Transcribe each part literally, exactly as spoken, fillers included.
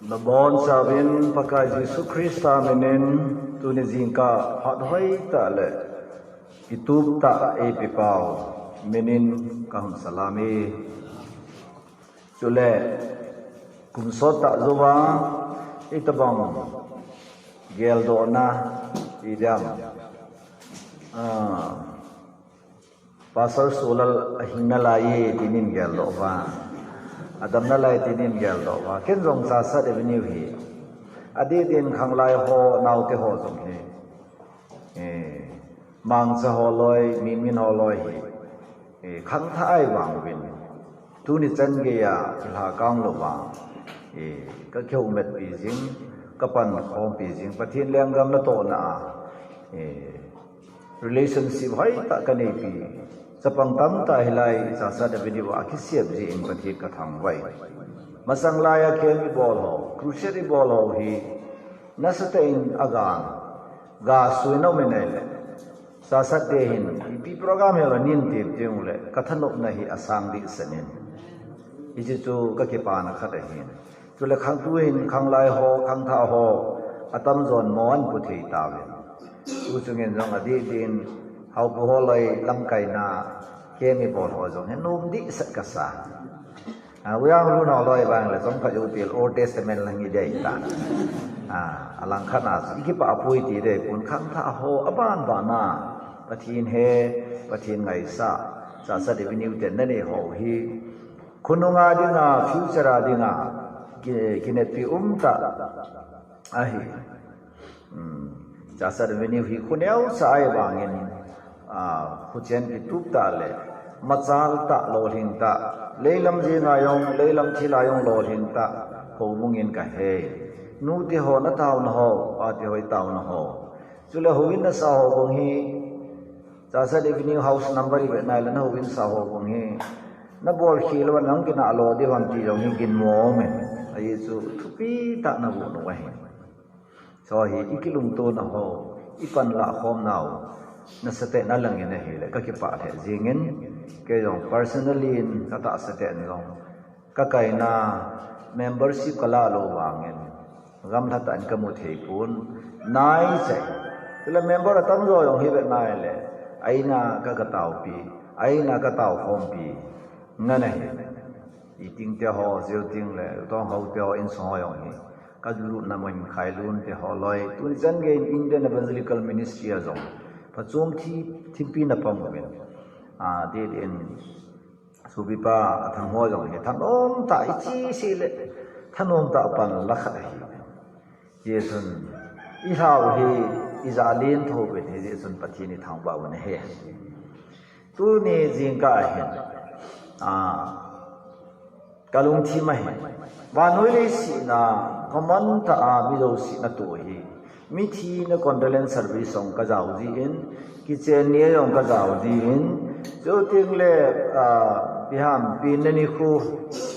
Nabonchauvin Pakai Jesu Christa minin tuni jingkah phat hoitah le kitup tah eipepau minin kahung salam e. Chule kum sottah jouva itobang geldohna idiam, ah, Pastor Solal ahing nalai e tinin geldoh uva, adam nalai tinin geldoh uva, ken jong Chahsat Avenue hi adeh din khanglai ho, naote ho jong hi, eh, Mangcha ho loi, Mimin ho loi hi, eh, khangthah ahi vang uvin, tuni chan geiya kilhakang lou vang, eh, kakihoumatpi jing, kapankhompi jing, Pathen lenggam natohna a, eh, relationship hoitah kaneipi chapang tamtah hilai Chahsat Avenue a kisem jeh in Pathen kathangvah e. Masang laiya camp ibol ho, crusade ibol ho hi nasatah in agang, ga suina um in ahile, Chahsat te hin ipi program hijongle nin tep teng ule kathanopna hi asang dehset in, hiche chu kakipana khat ahin. Chule khangtu hin khanglai ho, khangthah ho atamjon mo ahin pu thei tauvin, tu chungin jong adeh din Haopu ho loi lamkaina camp ibol ho jong hi nom dehset kasa. Ah, Uyang Lun ho loi vang le chomkhat jou til Old Testament lang hi dei ta. Ah, alangkhat a chu ikipah poi ti dei pon, khangthah ho abanbana Pathen he, Pathen ngaisah, Chahsat Avenue ten nanei ho hi khonunga dinga, future a dinga ki, kineppi umtah ahi. Hmm. Chahsat Avenue hi khoneocha ahi vangin, ah, khochen kitup tah le machal tah, lolhing tah, leilam jenga jong, leilam thila jong lolhing tah houbung in kahe. Nute ho nataona ho, pate ho itaona ho, chule houin nasa ho bang hi, Chahsat Avenue house number ivet nai le nahouin sa ho bang hi, nabolkhel uva nahung kinah lo diu ham ti jong hi ginmo aume. Ajeh chu thupi tah naboh u ahi. Chu hi ikilungtona ho, ipanlah khomnau nasatah in alangin ahile kakipah lheh jengin, kei jong personally in katahsa tah in jong kakaina membership kalah lou vangin gamlha tah in kamu thei pon, naichai. Chule member atamjo jong hi vet nai le, a-in a ka, kataopi, a-in a kataokhompi ngen ahi. Iting te ho, Zeuting le Utong ho te ho insung ho jong hi, kalutna mun Khailun te ho loi, tuni chan gei in Indian Evangelical Ministry a jong phachom thi, thimpi napang uvin, adeh din sopipa Athang ho jong hi thanom tah, iche seh le thanom tah panla khat ahi. Hijeh chun ilhau hi ijah len thou uvin, hijeh chun Pathen ithangvah uvin ahi. Tuni jingkah hin, ah, kalungthim ahi. Vannoi leiset a common tah a mi jouse natoh hi, mithina condolence service jong kajao jin, kitchen ni jong kajao jin, chuteng le, ah, ipi ham, penna nikho,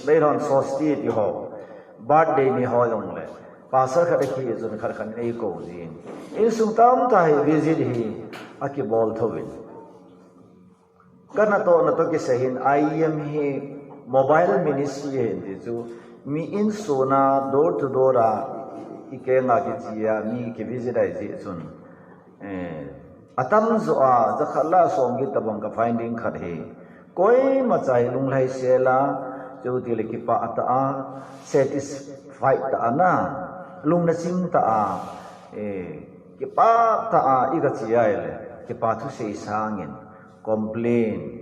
Meilhon Sosti ti ho birthday ni ho jong le, pastor khat akhi jun khat khat in eikou jin, insung tamtah hi visit hi akibol thouvin. Kanatohna toh kisai hin I E M hi mobile ministry ahin ti chu, mi insung a door to door a, ikenga kiche a mi kivisit ahi jeh chun, eh, atamjo a jakhat lah a som get tobang ka finding khat hi, koimacha hi lunglhaisel a, chutile kipah tah a, satisfied tah a na, lungna ching tah a, eh, kipah tah a ikache ahile, kipa thusei sangin complain,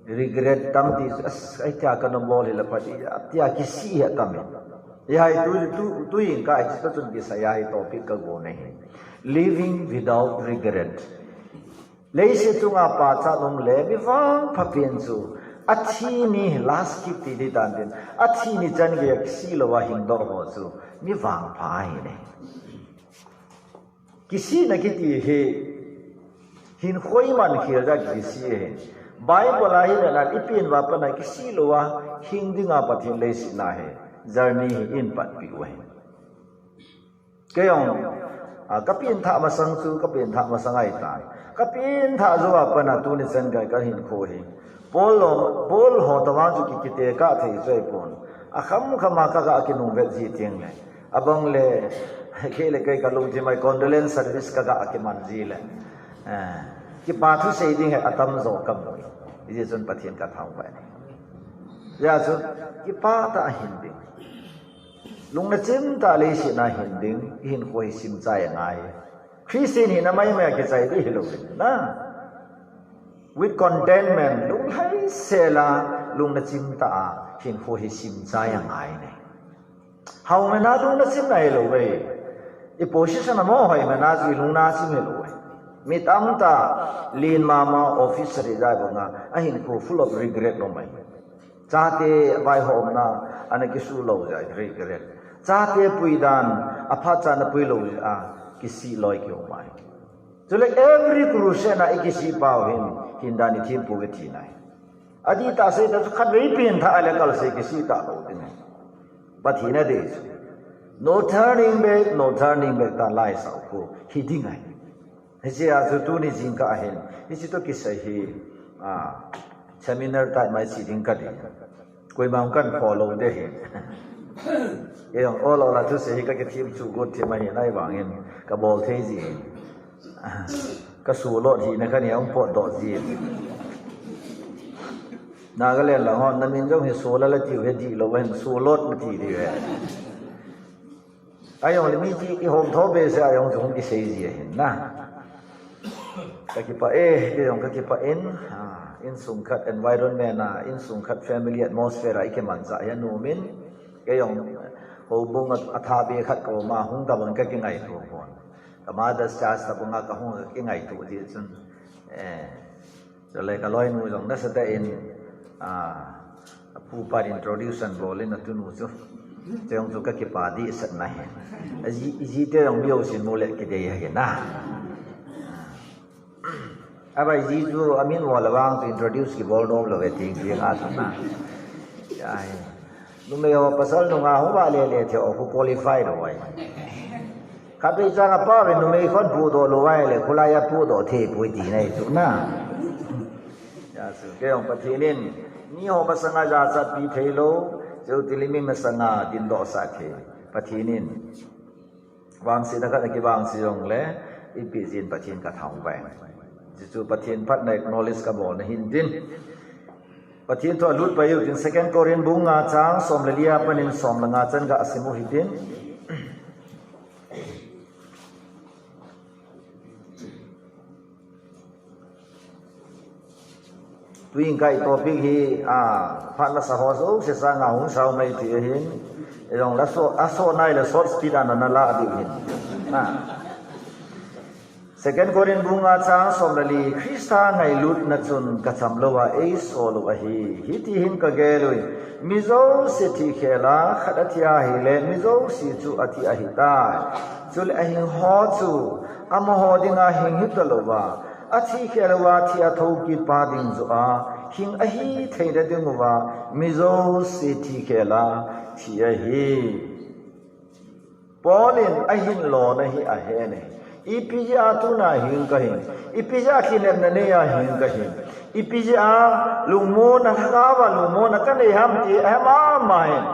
regret tam ti chu, as, hitia kana bol hi la phat hi, tia kisih hi atam e. Hiche tu, tu, tu jingkah hiche toh chun kisai a hi topic kagon ahi. Living without regret. Leiset chunga pachat um le mi vangpha pen chu, athi ni last kick ti ding tan tin, athi ni chan geiya kisih louva hingdoh ho chu mi vangpha ahi ne. Kisihna kiti hi hinkho iman khel a kisih ahi. Bible a hi le nan ipen uva pat a kisih louva hing dinga Pathen leiset a hi journey hi eipatpi u ahi. Kei jong, ah, kapen thah masang chu, kapen thah masang ahitan. Kapen thah jouva pat a tuni chan gei kahinkho hi, Paul ho, Paul ho tobang chu ki, kitekah thei chu ahipon, akham kham a kaga kinungvet ji teng le, Abang le, kei le kei ka lungthim a condolence service ka ga kiman ji le. Eh, kipa thusei ding hi atam jo ka mu. Hijeh chun Pathen ka thangvah e. Hijeh chun, kipa tah a hin ding. Lungna chim tah a leiset a hin ding, i hinkho hi simchai angai. Christian hina maimai a kichai ding hilou in na. With contentment, lunglhai sel a, lungna chim tah a, hinkho hi simchai angai ne. Haoman a lungna chim na hilou ve. I position a mo hoiman a chu i lungna chim hilou ve. Mi tamtah, len mama office a resign banga, ahinkho full of regret lou mai. Chate vaihomna, ana kisuh lou jeh a regret. Chate puidan, aphat chan a pui lou jeh a, kisih loi kium mai. Chule every crusade a i kisih pau hin, hindan i thempou ve ti nai. Adih tah sei tah chu khatvei pen thah a le kal sei kisih talou ding ahi. Pathen in adei chu. No turning back, no turning back tah lai sao khu hi ding ahi. Hiche a chu tuni jingkah a hin, hiche toh kisai hi, a, seminar tah mai chi ding ka dei. Koima hung kan follow de hi. Kei jong ol ol a thusei hi ka kithem chu got them ahi nai vangin ka bol thei ji hi. Ka Sulot hina kha ni hung potdoh ji. Nagaland lang hon, na min jong hi Sulot la tiu hi dihlou hen, Sulot na ti diu ve. Ajong le mi ti i hom tho be se ajong chu hung kisei ji ahin na. Ka kipah e, kei jong ka kipah in, a, insung khat environment a, insung khat family atmosphere a i kimanchah hi anom in, kei jong houbung a, a tha be khat ka um a, hung tabang ka kingaito pon. Ka Mother's Church tabang a ka hung ka kingaito jeh chun, eh, Chule ka loinu jong nasatah in, a, apupa introduction bol in atunu chu. Chujong chu ka kipah dehset na hi. Aji, iji te jong mi jousen mu le kidei ahi na. Abai ji chu amin bol le vang chu introduce kibol nom lou ve ting ting a chu na. Ai. Numei ho pasal nunga hung vah le le thei ho khu qualify lou ahi. Khatvei chang a pa ve numei khon pudoh lou ahi le, khulai a pudoh thei poi ti nai chu na. Hijeh chun, kei jong Pathen in, mi ho masanga jachatpi thei lou, chutile mi masanga dindoh sah thei. Pathen in, vangsetna khat a kivangse jong le, eipeh jin Pathen ka thangvah e. Hichu Pathen phatna acknowledge ka bolna hin tin. Pathen thu a lut pai u tin, Second Corinth bung nga chang som le li a pat in som le nga chan ga sim u hitin. Tuin ka topic hi, a, phat nasa ho jouse sanga hung sao mai ti ahin. Jong la so, a so nai le short speed a na la diu hin. Na. Second Corinth bung nga chang som le li, Christa ngailutna chun ka chamlou a eisol u ahi. Hiti hin ka gel ui. Mi jouse thi khel a, khat athi ahile, mi jouse chu athi ahitai. Chule ahing ho chu, amaho dinga hing hita louva, athi khel uva thi a thou kit pa ding joh a, hing ahi theina diuva, mi jouse thi khel a, thi ahi. Paul in ahin lona hi ahen e. Ipi jeh a tuna hing kahi. Ipi jeh a kinepna nei a hing kahi. Ipi jeh a lungmonna lhagao a lungmonna kanei ham ti ahe mama hin.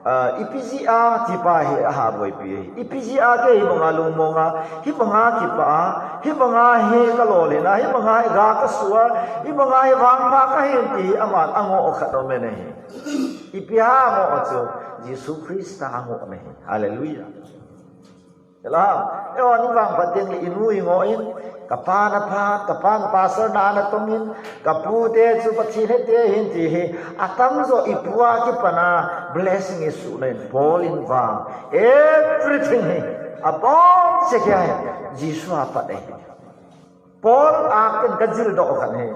Ah, ipi jeh a ti pa hi aha boipi e. Ipi jeh a kei hi banga lungmong a, hi banga kipah a, hi banga hi kalolhin a, hi banga hi ga kasu a, hi banga hi vangpha kahin ti aman angoh khat aum e. Ipi a angoh chu Jesu Christa angoh ahi. Hallelujah. Hello. Eiho ni vangphat teng le inu ingoh in, kapa na phat, kapa na pastor na na tong in, kapu te chu Pathen hete ahin ti hi, atamjo ipu a kipat a blessing isuhna in Paul in vang, everything hi, abonchauva hi, Jesu a pat ahi. Paul a ken kajildoh khat hi.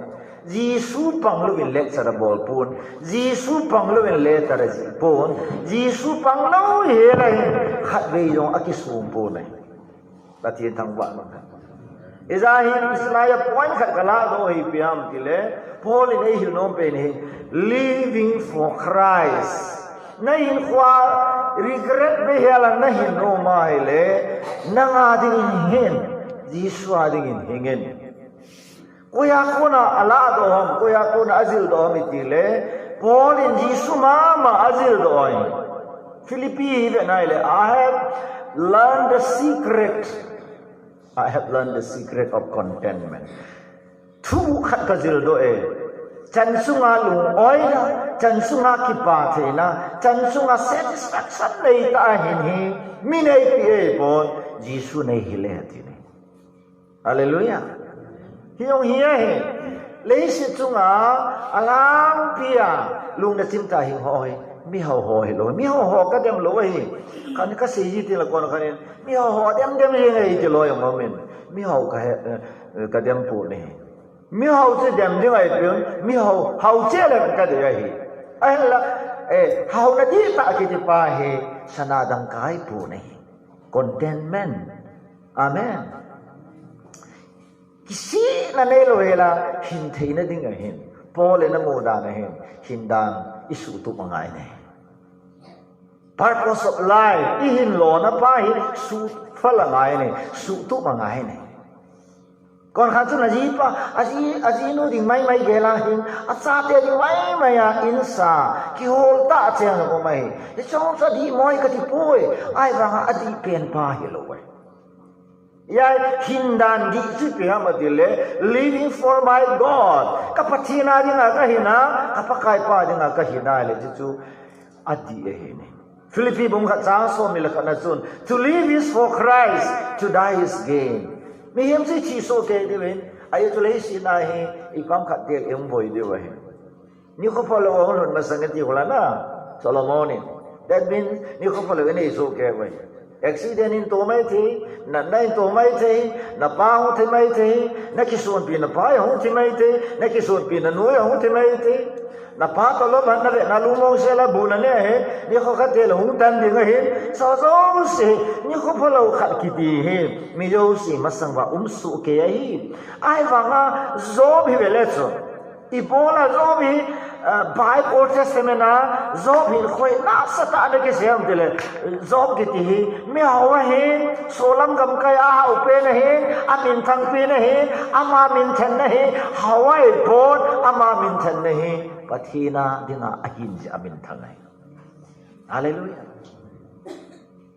Jesu pang louvin lecture abol pon. Jesu pang louvin letter ajih pon. Jesu pang lou hel a hin khatvei jong akisum pon ahi. Pathen thangvah in. Hijeh hin hiche lai a point khat kaladoh hi ipi ham tile, Paul in eihil nom pen hi, living for Christ. Nahinkhoa regret behseh a nahin nom ahile, nanga dingin hing in, Jesu a dingin hing in. Koiya kona aladoh ham, koiya kona ajildoh ham itile, Paul in Jesu mama ajildoh ahi. Philippi hi ve nai le, I have learned the secret. I have learned the secret of contentment. Thu khat ka jil doh e. Chan sunga lung-oi na, chan sunga kipa theina, chan sunga satisfaction nei ta hin hi, mi nei pi e pon, Jesu nei hi le ti ni. Hallelujah. Hi ong hi e. Leiset chunga, alang pia, lung na chim ta hing ho hi. Mi hau ho hi lo. Mi hau ho ka dem lo hi. Kan ka si ji ti la kon kan in. Mi hau ho dem dem hi ngai ti lo yong min. Mi hau ka he, eh, ka dem pu ni. Mi hau chi dem ding ai piun, mi hau, hau che le ka de ai hi. Ai la, eh, hau na di ta ki ti pa hi, sana dang kai pu ni. Contentment. Amen. Kisihna nei lo hela, hin theina ding ahin. Paul in a mu dan ahin, hin dan i suhtup angai nei. Purpose of life, i hin lona pa hi, suhfal angai nei, suhtup angai nei. Kon khat chun a ji pa, a ji, a ji nu ding mai mai gela hin, a chate ding mai mai a insa, kihol ta cheng lo mai. Hi chong cha di moi ka ti poi, ai vanga a di pen pa hi lo ai. Ia, hin dan di chu ipi ham ati le, living for my God. Ka Pathen a dinga ka hina, ka Pakai pa dinga ka hina le chu chu a di ahi ni. Philippi bung khat chang som ni le khat na chun, to live is for Christ, to die is gain. Mihem chu thi soh kei diu ahin, ahi chu leiset a hi, i kam khat tel i hung boi diu ahi. Nikho phalou a hung lhun masang e ti hula na, Solomon in. That means, nikho phalou in ei soh kei uve. Accident in to mai thei, natna in to mai thei, na pa hung thi mai thei, na kisonpi na pa hung thi mai thei, na kisonpi na nu hung thi mai thei. Na pa tolop a na ve na lungmong sel a bu na ne he, nikho khat tel a hung tan ding ahi. Sa jouse, nikho phalou khat kiti hi, mi jouse masang uva um soh kei ahi. Ahivanga Job hi ve le chu. Ibola Job hi, ah, Bible Old Testament a, Job hi khoi nasatah a kisei ham tile, Job kiti hi, mi hau ahi, solam gamkai a hau pen ahi, a minthang pen ahi, ama minthanna hi, hau ahi pon, ama minthanna hi, Pathen a dinga ahin jeh a minthang ahi. Hallelujah.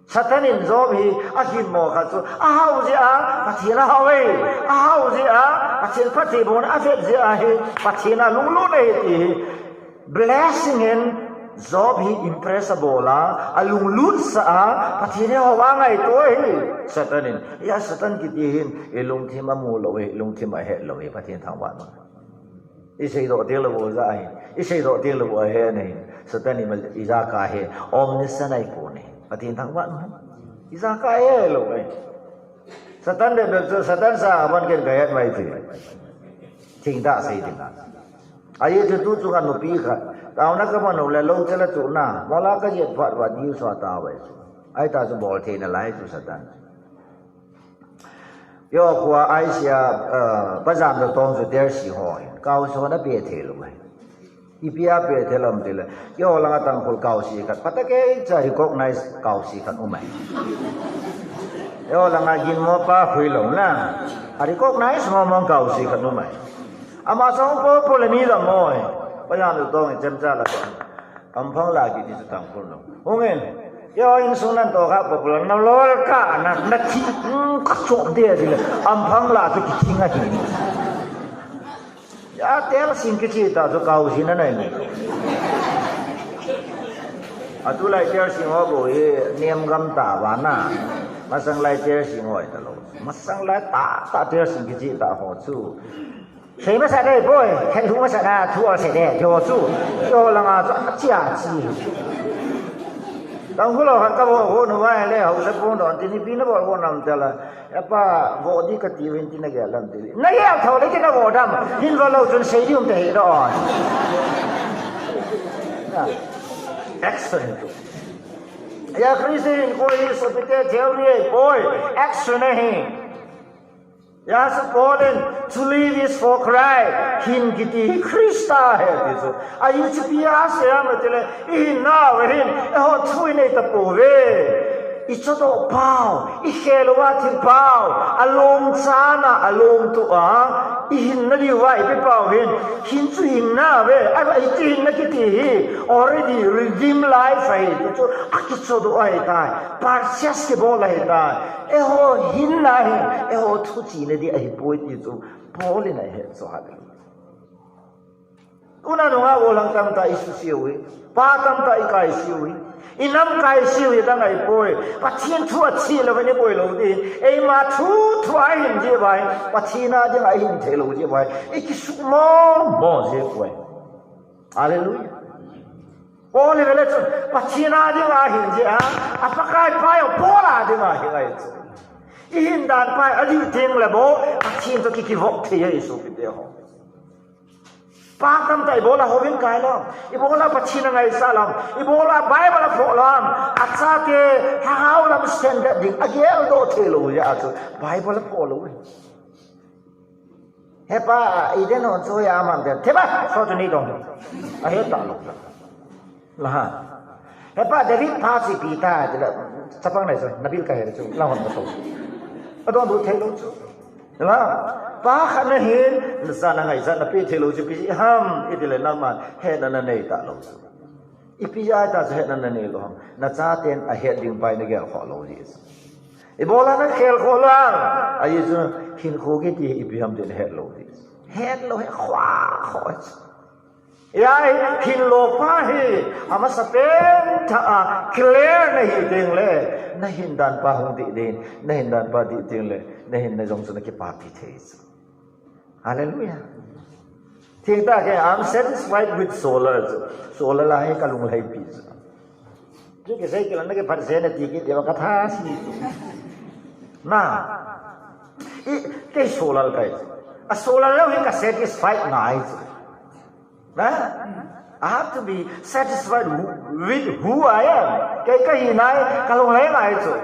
Satan in Job hi ahin mo kha chu, a hau jeh a, Pathen a hau e, a hau jeh a, Pathen phatthei bon a vet jeh a hi, Pathen a lunglut e ti hi. Blessing in Job hi impress a bol a, a lunglut sa a, Pathen hi hau a ngaito hi, Satan in. Ia Satan kiti hin, i lungthim a mu lou e, i lungthim a het lou e, Pathen thangvah in. I seidoh teng lou u aja ahi. I seidoh teng lou u ahe ahi. Satan in ijakai ahi. Omniscient ahi pon ahi. Pathen thangvah in. Ijakai ahi lou ahi. Satan de bel chu Satan sang a bon ken ka het mai thei. Thengtah sei ding a. Ahi chu tu chunga nupi khat. Taona ka man u le lou chela chu na. Mola ka jet phat uva diu sa ta uve. Ahi ta chu bol thei nalai chu Satan. Yo khua aisia, uh, pajam da tong chu tersi ho hin. Kau so na pe thei lou ahi. Ipi a pe thei lou ham tile. Yo langa Tangkhul kau si khat. Patake cha recognize kau si khat um ahi. Yo langa gin mo pa khui lou na. A recognize mo mo kau si khat um ahi. Ama song po po le ni la mo ahi. Pajam da tong chem cha la. Amphang la kiti chu Tangkhul lou. Hung in. Yo insung nan to kha popular na lol ka na na thi, hmm, ka chop de ti le. Amphang la chu kithing ahi. Ya tel sing kichi ta chu kau si na nai ni. Atu lai tel sing ho bo hi niam gam ta va na. Masang lai tel sing ho ta lou. Masang lai ta ta tel sing kichi ta ho chu. Sei masa dei boi, khen thu masa na, thu a sei dei, jo chu, jo langa chu, a chia chi. Tangkhul ho khat ka vo, vo nu vai le, hausa pung don, tini pi na vo, vo nam tela. Ya pa, vo di ka ti vin ti na gel lam ti. Na gel tho le ti na vo dam, hin vo lou chun sei di um te hi do. Excellent. Ya Christian ko hi sopite theory boi, action ahi. Ya, so Paul in, to live is for Christ. Hin kiti hi Christa ahi ti chu. Ahi chu ipi a sei ham tile, i hinna uva hin, eiho thu i nei ta pouve. I chodoh pau, i khel uva thil pau, a lom chan a, a lom tuh a, I hinna diuva ipi pau hin, hin chu hinna ve, a, a, hiche hinna kiti hi already redeem life ahi, ti chu akichodoh ahitai, purchase kibol ahitai, eiho hinna hi, eiho thuchena di ahipoi ti chu Paul in ahet chu, hallelujah. Tuna nunga gollhang tamtah i suseuvin, pa tamtah i kaiseuve. I nam kaiseuve, dang ahipoi. Pathen thu ache lou vin i boi lou ding. Eima thu thu a i hin jeh uva hi, Pathen a dinga i hin thei lou jeh uva hi, i kisuh momo jeh uva hi. Hallelujah. Paul hi vele chun, Pathen a dinga ahin jeh a, a Pakai pa jong Paul a dinga ahi ngai chu. I hin dan pa hi adih teng le bou, Pathen toh ki, kivop thei ahi sopite ho. Pa tamtah ibola houin kai lou ham, ibola Pathen angaisah lou ham, ibola Bible aphoh lou ham, achate lhagao lam standard ding ageldoh thei lou jeh a chu Bible aphoh lou. He pa, i den hon chu hoiya um ham den. Thema, so chu nei dong. Ahet talou. La ha. He pa, David pha chu ipi ta, tile, chapang nei chu, na bil kahe chu, la hon ka so. Adonbut thei lou chu. La, pa khat nahin, nacha na ngaichat na pe thei lou chu ipi ham, itile nangman hetna nanei talou chu. Ipi jeh a chu hetna nanei lou ham, nachaten ahet ding pa hi nagel khoh lou jeh chu. Ibola nakhel khoh lou ham, ajeh chu hinkho kiti hi ipi ham ti nahet lou jeh chu. Het lou, het khoh khoh chu. Hia hi, hinlo pa hi, amasapen thah a, clear nahi teng le, nahin dan pa hung dih ding, nahin dan pa dih teng le, nahinna jong chu nakipapi thei chu. Hallelujah. Thengtah kei, I'm satisfied with solar chu. Solar a hi kalunglhaipi chu. Chu kisei kila nakiphat jeng e ti kit diu katha si chu. Na. I, kei solar kahi chu. A solar lou hi ka satisfied ngai chu. Na? I have to be satisfied who, with who I am. Kei kahi nai, kalunglhai ngai chu.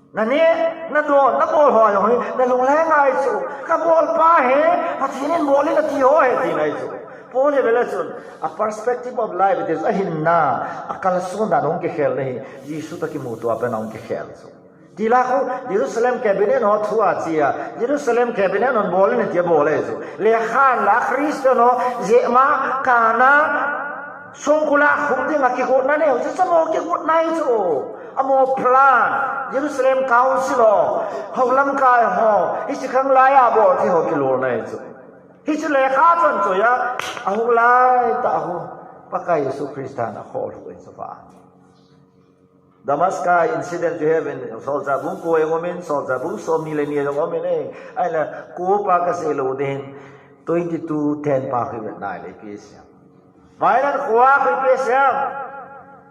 Naneh, nadon, nabol ho jong hi, nalunglhai ngai chu. Kabol pa hi, Pathen in bol in ati ho ahi ti ngai chu. Paul hi vele chun, a perspective of life, it is, ahinna, akalson dan hung kikhel na hi, Jesu toh kimuto a pat a hung kikhel chu. Tila khu, Jerusalem cabinet ho thu ache a, Jerusalem cabinet hon bol in ati a bol ahi chu. Lekhan la Christian ho, jeh ma, kana, songkul a khum dinga kigotna nei ho chu, chu amaho kigotna ahi chu. Amaho plan, Jerusalem Council ho, houlamkai ho, hiche khanglai a bol thei ho kilolna ahi chu. Hichu lekha chonchoi a, ahung lai tah a khu, Pakai Jesu Christa in akhoh lhuh ahi chu va. Damascus incident chu heuvin, Solchah bung ko jong um in, Solchah bung somni le ni jong um in e. Ahile, ko pa kasei lou ding, twenty-two ten pa khu ivet nai le ipi asei em. Vairan khoa khu ipi asei em.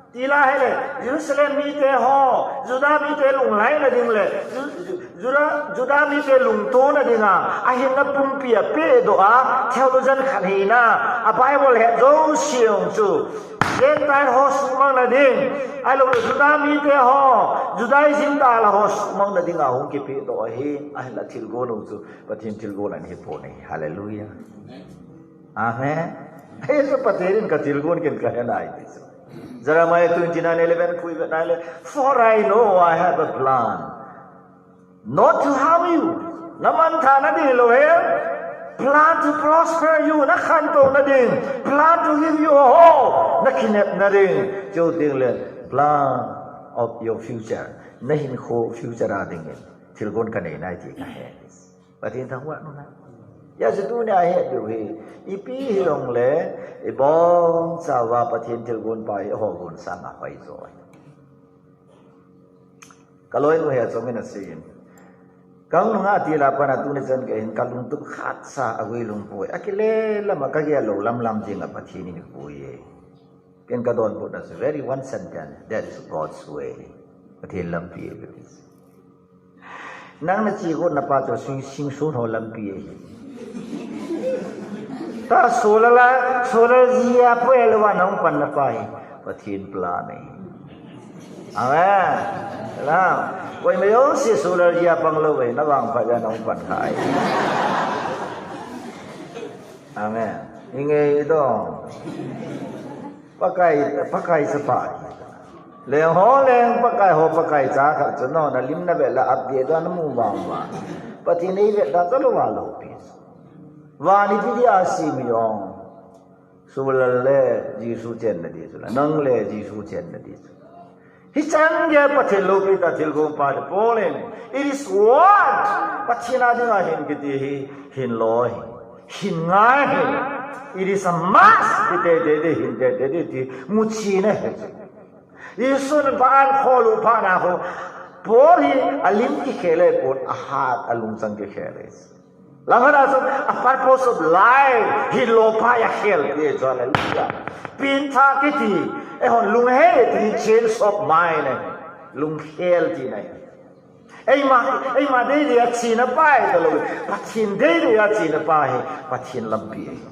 Tila hile, Jerusalem mite ho, Juda mite lunglhaina ding le, Ju-, Ju-, Juda, Juda mite lungtona dinga, ahinna pumpi apehdoh a, theologian khat hina, a Bible het jouse jong chu, Gentile ho suhmang na ding, ahilou le Juda mite ho, Judaism dal a ho suhmang na dinga hung kipehdoh ahi, ahinla thilgon u chu, Pathen thilgon ahi pon ahi. Hallelujah. Amen. Hichu Pathen in ka thilgon ken kahe nai ti chu. Jeremiah twenty-nine eleven khu ivet nai le, "For I know I have a plan. Not to harm you." Na manthahna ding hilou e. Plan to prosper you. Na khantouna ding. Plan to give you a hope. Na kinepna ding. Chuteng le plan of your future. Na hinkho future a dingin thilgon kanei nai ti kahe. Pathen thangvah in um hen. Hijeh chun tunia ihet diu hi, ipi hijongle, ibonchauva Pathen thilgon pa hi eiho gon sanga hoijo ahi. Ka loinu hi achom in asei in. Ka hung nunga tila pat a tuni chan gei hin ka lungtup khatcha aguilhung poi. Akile lam a kagel lou lamlam jing a Pathen in eipui e. Ken ka donbutna chu very one sentence, that is God's way. Pathen lampi ahi. Nang nache got napa chu sing, singson ho lampi ahi. Tua solar la, solar jia poi lou va nahung panna pa hi Pathen plan ahi. Amen. La, koima jouse solar jia pang lou va, navangphat a nahung pan kha ahi. Amen. Inge i dong. Pakai, Pakai chapa. Leng ho leng Pakai ho Pakai cha khat chu no, nalim navet le update a namu vangvang. Pathen in eivet dan chu aloupi. Van ipi dia asem ham? Sulal le Jesu chenna ding chu la, nang le Jesu chenna ding chu. Hichan gei Pathen loupi tah thilgon pa te Paul in, it is what? Pathen a dinga hin kiti hi, hin lou ahi. Hin ngai ahi. It is a must. Kiti tete, hin tete ti, muchi na ahi. Jesun van ankholdoh phat na khu, Paul hi alim kikhel ahipon, ahat alungchang kikhel ahi. Langkhat a chun, a purpose of life, hin lou pa akhel pi chu, hallelujah. Pengthah kiti, eihon lunghel ti, change of mind ahi. Lunghel tina ahi. Eima, eima deidei a chena pa ahi talou. Pathen deidei a chena pa hi, Pathen lampi ahi.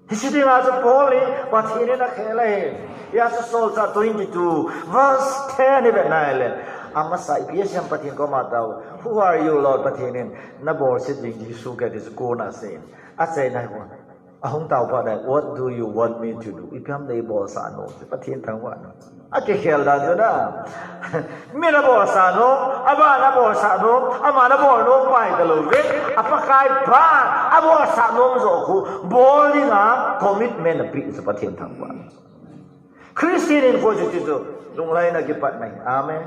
Hiche dinga chu Paul hi Pathen in akhel ahi. Hia chu Solchah twenty-two, verse ten hi vet na ahile, amasa ipi asei em, Pathen koma tao. Who are you, Lord? Pathen in, nabolset ding Jesu kahi ti chu kona asei. Achaina hi kona. Ahung tao phat na, what do you want me to do? Ipi ham neibolsah nom? Pathen thangvah in. Akikhel dan chu na. Mi nabolsah nom, ama nabolsah nom, ama nabol nom pa hi talou ve. A Pakai pa, abolsah nom joh khu, bol dinga commitment ape chu Pathen thangvah. Christian in koi chu ti chu, lunglhaina kipatna ahi. Amen.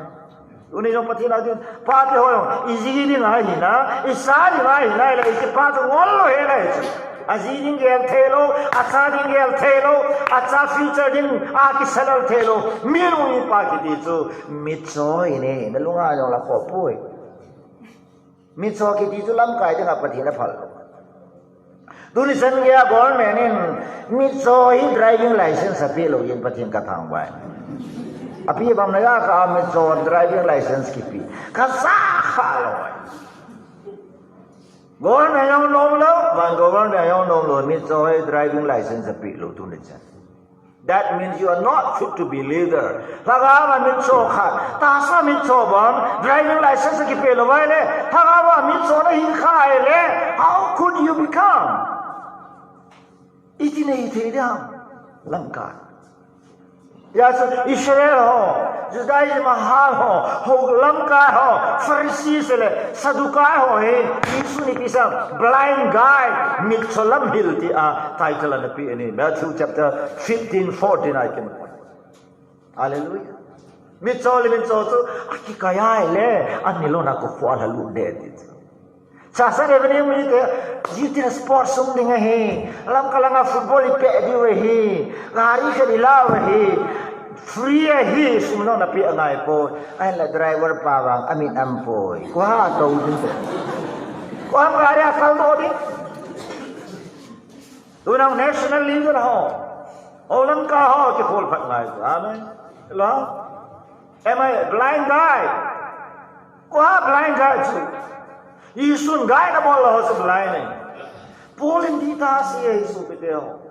Tuni jong Pathen a ding, pate ho jong, iji ding ahi na, isa ding ahi na, ila iji pa chu ngol lou ahi na chu. Aji ding gel thei lou, acha ding gel thei lou, acha future ding akisalel thei lou, mi lungpa kiti chu, mitcho ahi ne, nalunga jong la khoh poi. Mitcho kiti chu lamkai dinga Pathen aphal lou. Tuni chan geiya government in mitcho hi driving license apeh lou jeh in Pathen kathangvah e. Api bang na ya ka mitcho driving license kipe. Kaja kha lou. Government jong nom lou, van government jong nom lou, mitcho hi driving license apeh lou tuni chan. That means you are not fit to be leader. Lhagao a mitcho khat, tahsa mitcho bang, driving license akipe lou vai le, lhagao a mitcho nahi kha ahile, how could you become? Iti nei thei ding ham, lamkai. Hia chu Israel ho, Judaism a hal ho, ho lamkai ho, Pharisee le Sadducee ho hi, Jesun ipi asei em, blind guide, mitcho lamhil tia title ana pe ahi. Matthew chapter fifteen, fourteen a ikimu. Hallelujah. Mitcho le mitcho chu, akikai ahile, ani lona kokhuh a lhalut ding ti chu. Church a revenue mite, jiti na sport sung ding ahi. Lamka langa football ipeh diu ahi. Gari khat ilau ahi. Free ahi, sum jong napeh angai poi. Ahinla driver pa vang, amit aum poi. Kua tou ding. Kua gari akal doh ding. Tuna national leader ho. Ho lamkai ho, kikhol phat ngai. Amen. Hello? Am I a blind guy? Kua blind guy chu. Jesun guide abol lou ho chu blind ahi. Paul in dih tah a asei ahi sopite ho.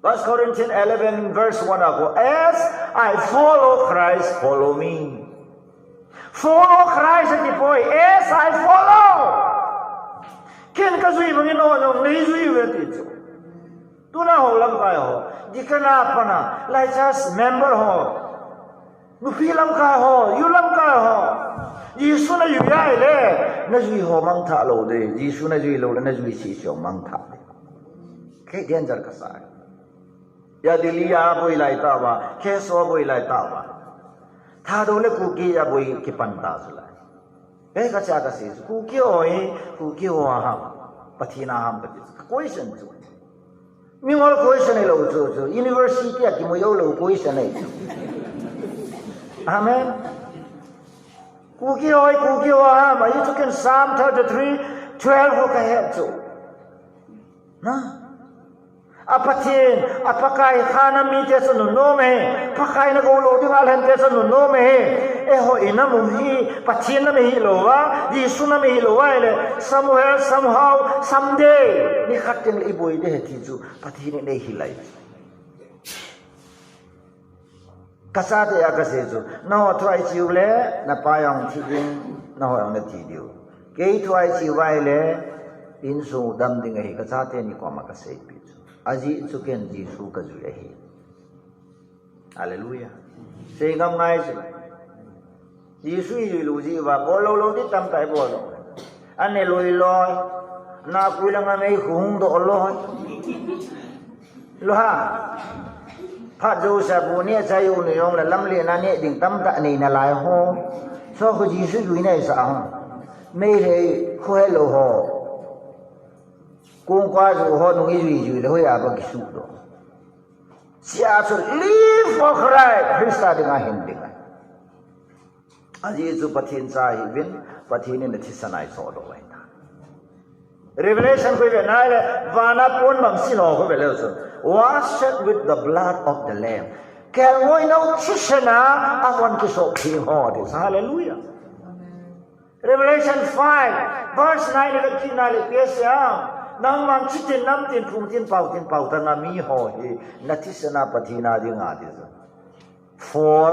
First Corinthians eleven verse one a khu, as I follow Christ, follow me. Follow Christ ati poi, as I follow. Ken kajui bangin nangho jong neijui uve ti chu. Tuna ho lamkai ho, deacon a pat a, lai church member ho, nupi lamkai ho, youth lamkai ho, Jesu najui ahile, najui ho mangthah lou ding, Jesu najui lou le, najui sese ho mangthah ding. Kei danger kasa. Hia Delhi a boi lai tah uva, K S O a boi lai tah uva. Thadou le Kuki a boi kipan ta chu lai. Kei kacha kasei chu, Kuki ho hi, Kuki ho ham, Pathen a ham kati chu. Question chu. Mingol question ahilou chu, chu. University a kimu joulou question ahi chu. Amen. Kuki ho hi, Kuki ho ham, ahi chu ken Psalm thirty-three, twelve ho kahet chu. Na? A Pathen, a Pakai kha nam mite chu nunnom ahi, Pakai nagou lou dinga lhente chu nunnom ahi, eiho inam u hi, Pathen nam ihi louva, Jesu nam ihi louva ahile, somewhere, somehow, someday, nikhat teng le iboi ding ahi ti chu, Pathen in eihil ahi. Kachate a kasei chu, nangho thu ahi chiu le, napa jong thi ding, nangho jong nathi diu. Kei thu ahi chiu vai le, insung dam ding ahi, kachate ni koma kaseipi chu. Ajeh chu ken Jesu kajui ahi. Hallelujah. Sei ngam ngai chu. Jesu ijui lou jeh uva, bol lou lou ding tamtah ibol lou. Ane loi loi. Napui langa mei khu hung doh loi. Lo ha. Phat Joseph bu neh chai u ni jong le lam le na neh ding tamtah nei nalai ho. Chu khu Jesu jui nei sa ho. Meitei khu helou ho. Kong kua ju ho nung ijui jui le hoiya ba kisuh doh. Hiche a chu live for Christ, Christa dinga hin ding. Ajeh chu Pathen cha ihiuvin, Pathen in athisan a eisodoh u ahi. Revelation khu ive nai le, vana pon bang sin ho khu ive leu chun, washed with the blood of the Lamb. Kelngoi nou thisan a, ahon kisop theng ho, ati. Hallelujah. Revelation five, verse nine le kina le pia sia. Nangman chitin, namtin, phungtin, pautin, pautanga mi ho hi, nathisan a Pathen a dinga, ati. For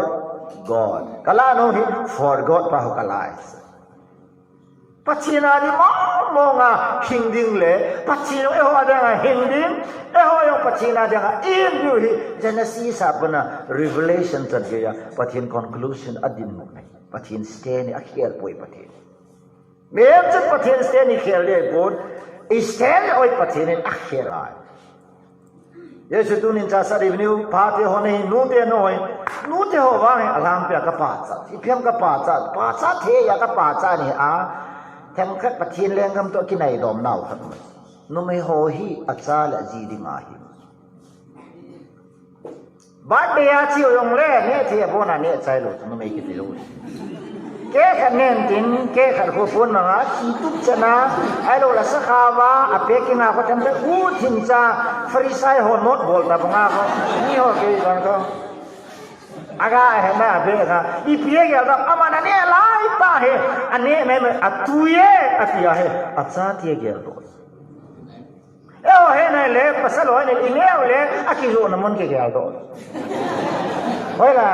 God. Kala no hi, for God pa ho kala. Pathen a ding mong mong a hing ding le, Pathen eiho a dinga hing ding, eiho jong Pathen a dinga hing ding hi, Genesis a pat a Revelation chan geiya, Pathen conclusion a dinmun ahi. Pathen stand hi akhel poi Pathen. Mihem chun Pathen stand hi khel ding ahipon, i stand hi oi Pathen in akhel ahi. Jesu tunin cha sa diu, pate ho nei, nute noi, nute ho vang hi alhangpia kapachat. Ipi ham kapachat, pachat thei a kapachat ni a, themkhat Pathen lenggam toh kinai dom nau khat. Numei ho hi acha le aji dinga hi. Birthday a chiu jong le, neh thei a bon a neh chai lou, numei kiti lou. Cake khat nen tin, cake khat khu pon manga, chi tup chana, ahilou le sakhaova, a packing a khu themkhat, u thim cha, Pharisee ho note bol ta banga khu, mi ho kei bang khu. Aga he na be ga, ipi gel da, aman aneh lai pa he, aneh mai mai, atui e, ati a he, acha ti gel doh. Eiho hi nai le, pasal ho hi nai le, i neo le, akijoh na mun kigel doh. Hoiya,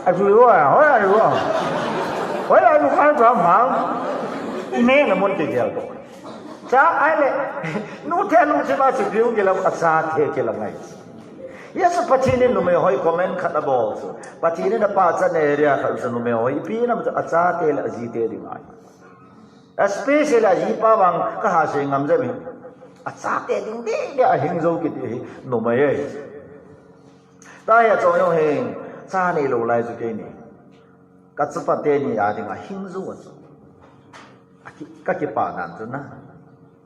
aju ho, hoiya aju ho. Hoiya aju kai ba ma. I ne na mun kigel doh. Cha ahile, nute lungthim a chu view kilam, achate kilam ngai. Jesu Pathen in numei ho hi comment khat abol chu. Pathen in apachat na area khat chu numei ho hi ipi nam chu achate le ajite ding ahi. Especially ajipa vang kaha sei ngam jep in. Achate ding ding ding ahing jou kiti hi numei ahi. Tahia chong jong hi cha neilou lai chu keini. Kachapa teni a dinga hing jou a chu. Aki, kakipa nan chu na.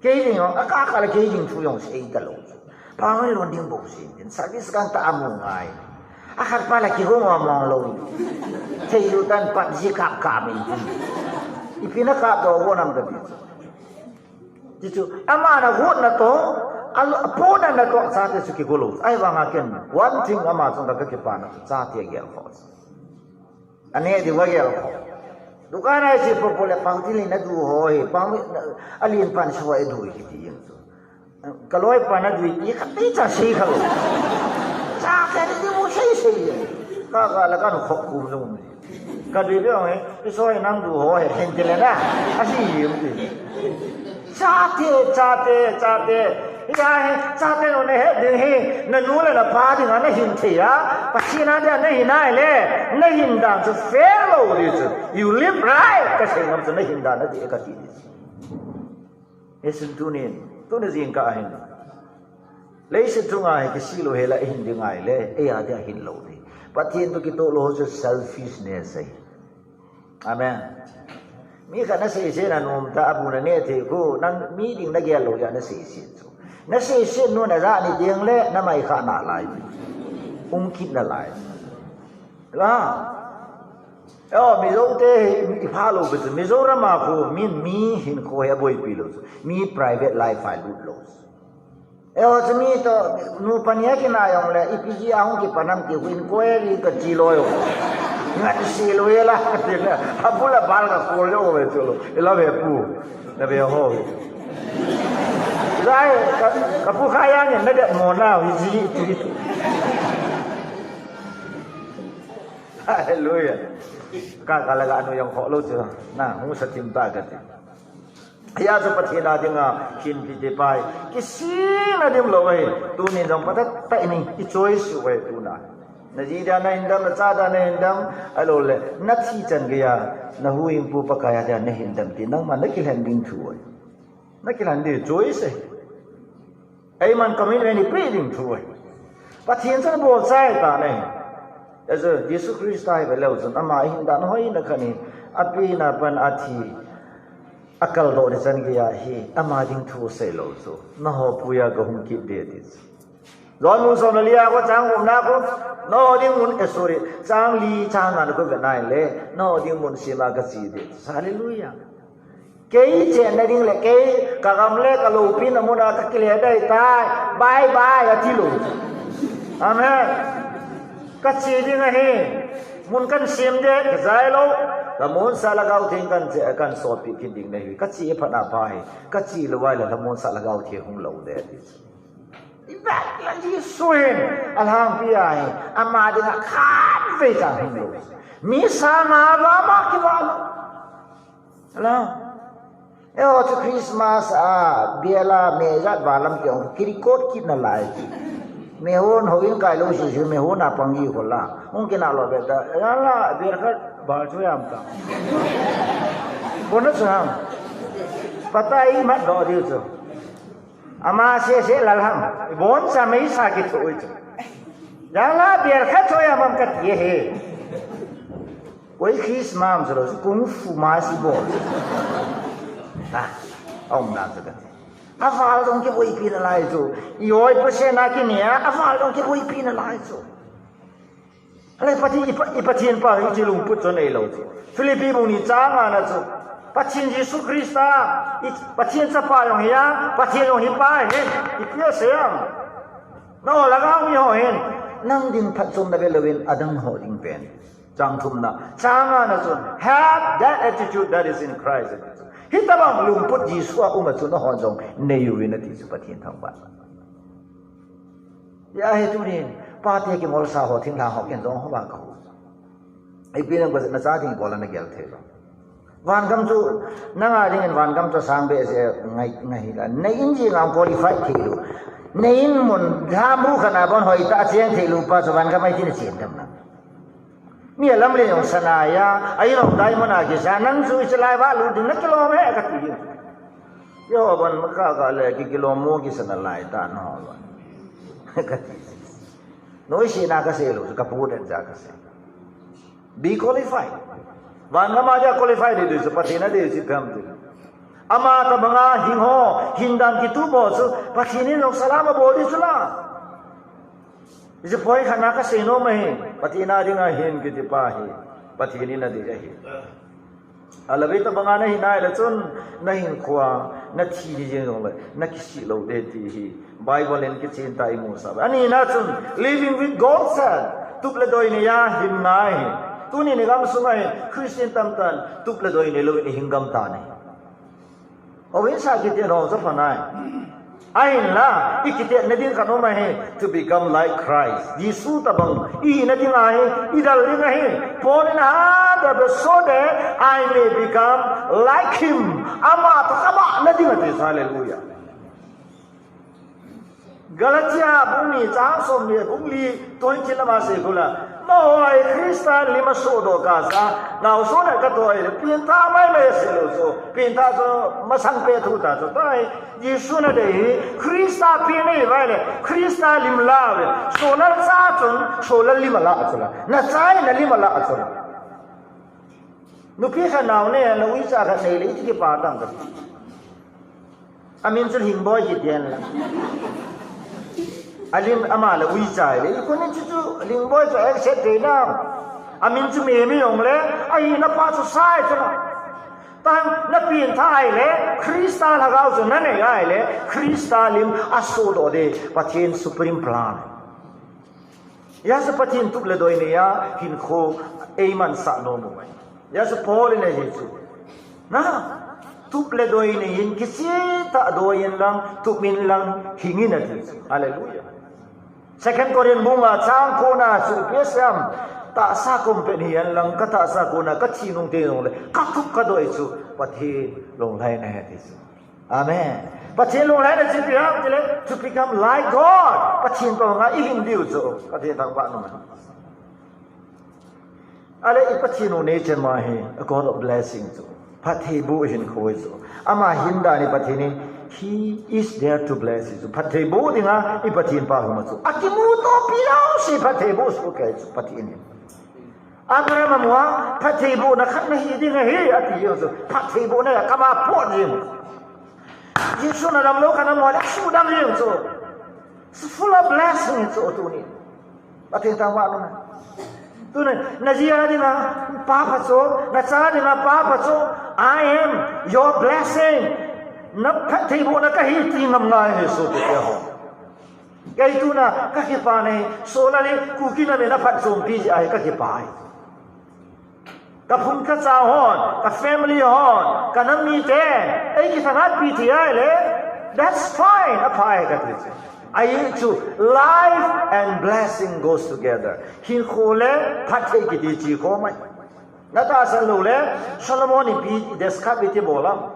Kei ding jong, akaka le kei ding thu jong sei talou chu. Pang lon ding bou sei tin, service gang ta amu ngai. Akhat pa la kigong mong lou. Thei lu tan PUBG kap kap in tin. Ipi na kap doh go nam kati. Ti chu, ama na got na toh, apo na na toh, chate chu kigo lou. Ahivanga ken, one thing ama chunga kakipa na chu, chate gel khoh. Ane diu va gel khoh. Dukan a iche popo le pang tin le nadu ho hi, pang, alen pan so e du hi kiti jeng chu. Kaloi pan nadu hi, khat cha sei kha lou. Chate diu sei sei. Kaka la kan khoh kum lou. Kadui be ong e, iso e nang du ho he, hin ti le na. Ahi um ti. Chate, chate, chate. Hia hi, chate no ne he ding hi, nanu le napa dinga nahin thei a. Pathen a dinga nahin nai le, nahin dan chu fail lou ding chu. You live right, kasei ngam chu nahin dan a ding kati ding chu. Hichun tunin, tuni jingkah hin. Leiset chunga hi kisih lou hela ihin ding ahile, eia dia hin lou ding. Pathen toh kitoh lou chu selfishness ahi. Amen. Mi khat naseiset na nom ta, abu na neh thei khu, nang mi ding nagel lou jeh a naseiset chu. Naseiset nu najah ni ding le, namai kha nalai. Um kit nalai. La. Eo, Mizo te hi ipha lou bit chu. Mizoram a khu, mi, mi hinkho hi aboipi lou chu. Mi private life a lut lou chu. Eo, chu mi toh, nu pani a kinai jong le, ipi jeh a hung kipan ham ti, inquiry kachi lou jong. Ngat si lou e la, kati le. Abul abal kakol lou ve chu lou. Ila ve pu. Na ve ho. Zai, ka, kapu kha jang in, na det mo na, hi ji, tu, tu. Hallelujah. Ka, ka laga nu jong khoh lou chu. Na, hung sa thim ta kati. Hia chu Pathen a dinga, khin pi te pai. Kisih na dim lou ahi. Tunin jong pata ta ini, i choice u ahi tuna. Na ji dia na hindam, na cha dia na hindam, ahilou le, na thi chan geiya, na huhhingpu Pakai a dia na hindam ti, nangma na kilhen ding thu ahi. Na kilhen ding choice ahi. Eiman commitment i pe ding thu ahi. Pathen chun bol chai ta ahi. Achu Jesu Christa hi ve leu chun, ama hindan hoina khat hi, api na pan athi, akal doh ni chan geiya hi, ama ding thu sei lou chu. Na ho puiya ka hung kit ding ti chu. John bung som le li a ko chang gup na ko, na ho ding mun, eh, sorry, chang li chang nga na ko ve nai le, na ho ding mun sima ka che ding. Hallelujah. Kei chenna ding le, kei ka gam le ka loupina muna ka kile dai tai. Bye bye, ati lou. Amen. Ka che ding ahi. Mun kan sem ding, ka jai lou. Lhamon sah Lhagao Theng kan che, kan sotpi kit ding ahi. Ka che phat na pha hi. Ka che lou vai le Lhamon sah Lhagao Theng hung lou ding ati. Ivet le Jesu hin alhangpi ahi, ama dinga khatvei cha hung lou. Mi sanga va ma kivah lou. Hello. Eiho chu Christmas a, bial a, me jat valam ki ong, ki record kit nalai. Me hon houin kai lou sese, me hon a pang ji khola. Hung kina lou ve ta. Ala, bial khat bal chu yam ta. Bona chu ham. Patai mat do diu chu. Ama sese lal ham. Bon sa mei sa kitho chu. Jala bial khat tho ya mam kati ahi. Koi Christmas lo, kung fu ma si bol. Ah, aum na chu kati. Aval dong kiboipi nalai chu. I oi pu sena kinia, aval dong kiboipi nalai chu. Ale Pathen, i Pa, i Pathen pa hi chi lungput chun eilou chu. Philippi bung ni chang nga na chu. Pathen Jesu Christa, i Pathen chapa jong hi a, Pathen jong hi pa hin, ipi asei em. Na ho lhagao mi ho hin, nang ding phatchomna ve louvin, adang ho ding pen. Chang thumna, chang ngana chun, "Have that attitude that is in Christ." Hitabang lungput Jesu a um a chu nahon jong nei uvin ati chu Pathen thangvah. Hia hi tunin, pate kingolsa ho, thinglhang ho, ken jong ho vang ka hu. Ipi nam ka na cha ding bol a na gel thei lou. Vangam chu, nanga dingin vangam chu sang behseh ngai, ngai hila. Na in jing a qualify thei lou. Na in mun, lhambu khat a bon hoitah a cheng thei lou pa chu vangam a itin a chen tam na. Mi a lamlen jong sana a, a in jong diamond a kisa, nang chu ichelai va lut ding na kilom e kati. Jehovah ban ma ka ka le ki kilom mo kisa nalai ta na ho lo. Kati. Noise na kasei lou, ka pu den ja kasei. Be qualified. Vangam a dia qualified ding chu Pathen a dei chu kam tu. Ama tabanga hing ho, hindan kitup ho chu Pathen in jong salam abol ding chu la. Hiche point khat na kasei nom ahi, Pathen a dinga hin kiti pa hi, Pathen in adei ahi. Alavei tabanga nahi nai le chun, na hinkhoa, na thi ni jeng jong le, na kisih lou ding ti hi, Bible in kichen tah a imu sah. Ani na chun, living with God said, tup le doi neiya hin ngai hi. Tuni ni gamsung a hi, Christian tamtah in, tup le doi neilou in ihin gam tan ahi. Houin sa kitet ho chu pha nai. Ahinla, i kitetna ding khat um ahi, to become like Christ. Jesu tabang i hina ding ahi, i dal ding ahi. Paul in a, that so that I may become like him. Ama tah kaba na ding ati, hallelujah. Galatia bung ni chang som ni, bung li, twenty lama sei khu la. Nahoi Christa lim a sodoh kasa, naosen a katoi, pengthah maimai sei lou chu, pengthah chu masang peh thu ta chu, tai, Jesu nadei hi, Christa peng nei vai le, Christa lim la ve, solal cha chun, solal lim ala chu la, nachai na lim ala chu la. Nupi khat nao nei, na uicha khat nei le, iti kipa tam kati. Amin chu Lhingboi kiti ahi la. Alim ama la uicha le. Ikuni chu chu Lhingboi chu accept thei nao. Amin chu Memi jong le. Ahina pa chu sai chu la. Tan na pengthah ahile. Christa lhagao chu na nei ahile. Christa lim a sodoh ding. Pathen supreme plan. Hijeh a chu Pathen tup le doi neiya hinkho eimansah nom u ahi. Hijeh a chu Paul in ahi chu. Na, tup le doi neiyin kicheh tah doi in lang, tup in lang, hing in ati chu. Hallelujah. Second Corinth bung nga chang ko na chu ipi asei em. Tahsa kom pen hihen lang, ka tahsa kona ka thi nung teng jongle, ka tup ka doi chu Pathen lunglhaina ahi ati chu. Amen. Pathen lunglhaina chu ipi ham itile, to become like God. Pathen toh nga i hing diu chu. Pathen thangvah nom e. Ale i Pathen u nature ma hi a God of blessing chu. Phattheiboh hinkho chu. Ama hin dan hi Pathen hi, he is there to bless chu. Phattheiboh dinga i Pathen pa huma chu. Akimutopi jouse phattheiboh soh kei chu Pathen hi. Abraham amu a, phattheibohna khat nahi ding ahi, ati jeng chu. Phattheibohna a kama pot jeng. Jesu nadam lou khat amu a, asuhdam jeng chu. It's full of blessing chu tuni. Pathen thangvah in. Tuni, naji a dinga pa pha chu, nacha dinga pa pha chu, I am your blessing. Na phattheibohna kahi ti ngam ngai ahi sopite ho. Kei tuna kakipah e, Solalin Kuki nam in aphatchompi jeh a hi kakipah e. Kaphung kacha hon, ka family hon, ka nam mite, eikithangatpi thei ahile, that's fine, apha e kati chu. Ahi chu, life and blessing goes together. Hinkho le phatthei kiti chi khom ahi. Natahsan lou le, Solomon in ipi describe iti bol am.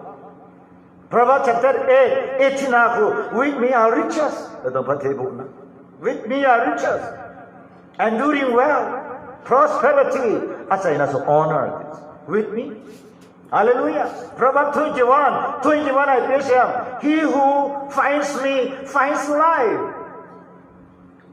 Proverbs chapter eight, eighteen a khu, with me are riches. Ladang phattheibohna. With me are riches. And doing well. Prosperity. Achaina chu honor. With me. Hallelujah. Proverbs twenty-one, twenty-one a ipi asei em. He who finds me finds life.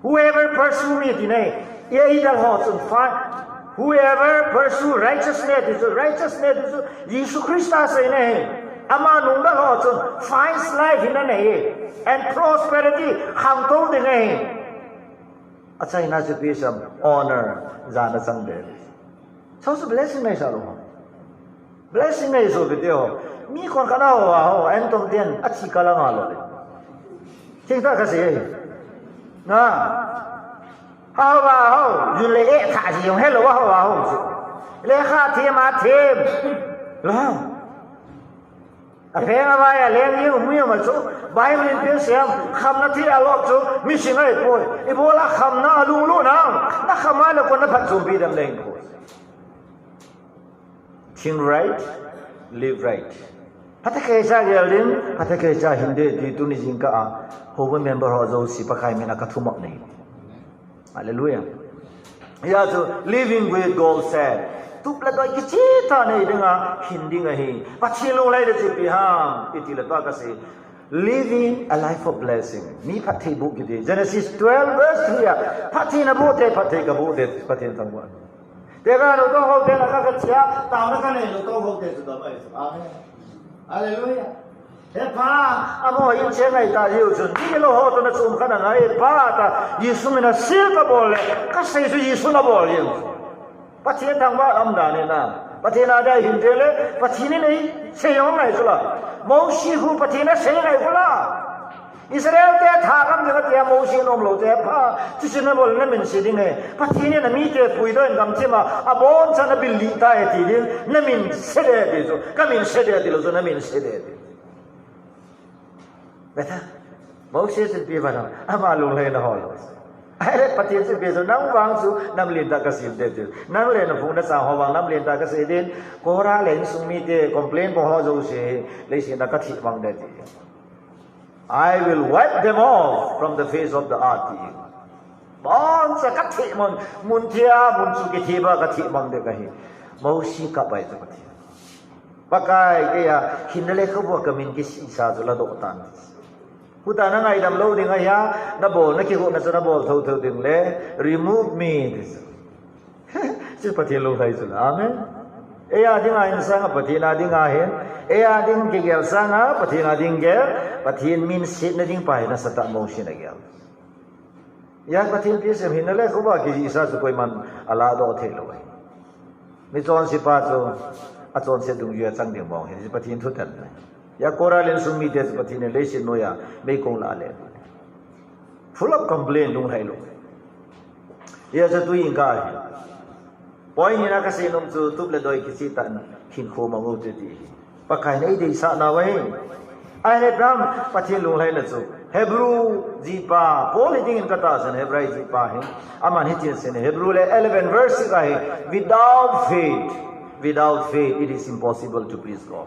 Whoever pursue me, ti nei. Ei idal ho chun fa-, whoever pursue righteousness, ti chu, righteousness, ti chu, Jesu Christa asei nei. Ama nungdal ho chun finds life in anei. And prosperity, khangtou ding ahi. Achaina chu ipi asei em, honor, jana chang be. Chu chu blessing nei sa lou. Blessing nei sopite ho. Mi konkhat a ho a ho, entom ten, athi kal a nga lou le. Thingtah kasei. Na. Ho a ho, yun le eh tha ji jong helou a ho a ho chu. Lekha them a them. Lo. Apheng avai a leng jing um jong a chu. Bible in ipi asei em, khamna thil a lop chu, missing ahipoi. Ibola khamna a lunglut nam. Nakham a le koin naphatchompi dem le hipoi. Think right, live right. Phatah keicha gel ding, phatah keicha hin ding ti tuni jingkah a, houbung member ho jouse Pakai min a kathumop nei. Hallelujah. Hia chu living with God said. Tup le doi kicheh tah nei dinga, hin ding ahi. Pathen lunglhaina chu ipi ham, iti le tua kasei. Living a life of blessing. Mi phattheiboh kiti. Genesis twelve verse three a. Pathen aboh te, phatthei kaboh te, Pathen thangvah. Te ka lungtou ho te na ka kachia, taona kanei lungtou ho te chu dam ahi. Amen. Hallelujah. He Pa, amaho in che ngai ta jiu chun. Tilou ho toh nachom khat angai, Pa ta, Jesu min a seal kabol le, kasei chu Jesu nabol jiu. Pathen thangvah umdan in a. Pathen a dia hin te le, Pathen in eisei jong ngai chu la. Mosi khu Pathen in asei ngai khu la. Israel te thagam ding atia Mosi in umlou te, Pa, chuche nabol namin se ding ahi. Pathen in amite puidoh in gamthip a, abonchan abil lih tai ti ding, namin se ding ti chu. Kamin se ding tilou chu, namin se ding ti. Beta, Mosi chun ipi vang ham, ama lunglhaina hol lou. Ahile Pathen chun ipi chu, nang vang chu, nam lentah kasem ding ti. Nang le naphung nachang ho vang, nam lentah kasem ding. Korah le insung mite, complain bol ho jouse, leiset a kathip mang ding ti. I will wipe them off from the face of the earth, ti. Boncha kathip mang, mun thia, mun chu kithip a kathip mang ding ahi. Mosi kap ahi chu Pathen. Pakai, keiya, hinna le khabu a kamin kisisa chu ladoh tan. Huta nangaidam lou ding ahia, nabol, nakihuhna chu nabol thotho ding le, remove me, ti chu. Chu Pathen lunglhai chu. Amen. Eia dinga hin sanga Pathen a dinga hin. Eia ding kigel sanga Pathen a ding gel. Pathen min setna ding pa hi nasatah Mosi in agel. Hia Pathen ipi asei em, hinna le khabu a kisisa chu koiman aladoh thei lou ahi. Michonse pa chu achonset dungjuia chang ding mong hi Pathen thutan ahi. Hia Korah le insung mite chu Pathen in leiset noiya meikong lah a le. Full of complain, lunglhai lou. Hia chu tuin ka hi. Point nina kasei nom chu tup le doi kicheh tah in hinkho mang u hite ti hi. Pakai in eideisah nau ahi. Ahile Abraham Pathen lunglhaina chu. Hebrew jihpa, Paul hi dingin katahsan Hebrew jihpa hi. Aman hitin asei in Hebrew le eleven verse six a hi. Without faith, without faith, it is impossible to please God.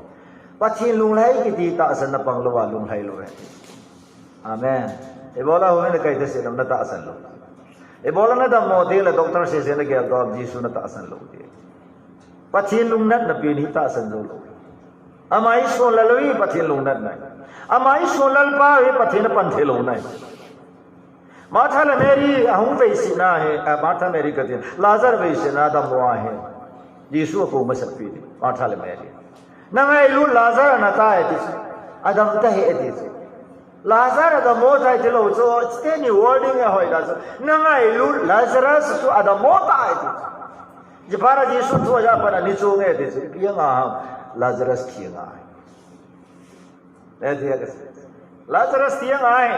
Pathen lunglhai kiti tahsan na pang lou a lunglhai lou ahi. Amen. Ibola hung in kaitahsan lou, natahsan lou. Ibola nadammo teng le doctor sese nagel doh a Jesu natahsan lou ti. Pathen lungnatna pen hi tahsan jou lou. Ama hi sonlal u hi Pathen lungnatna. Ama hi sonlal pa u hi Pathen apan thei louna. Martha le Mary ahung veisetna hi, a, Martha Mary kati, Lazar veisetna adammo ahi. Jesu akou masat pi. Martha le Mary. Na ngailut Lazar ana tai ti chu. Adam tahih e ti chu. Lazar adammo tai tilou chu, chuteni wording ahoi da chu. Na ngailut Lazarus chu adammo tai ti chu. Jipara Jesu thu aja pana ni chu nge ti chu. Ipi anga ham Lazarus thi angai. Lazarus thi angai.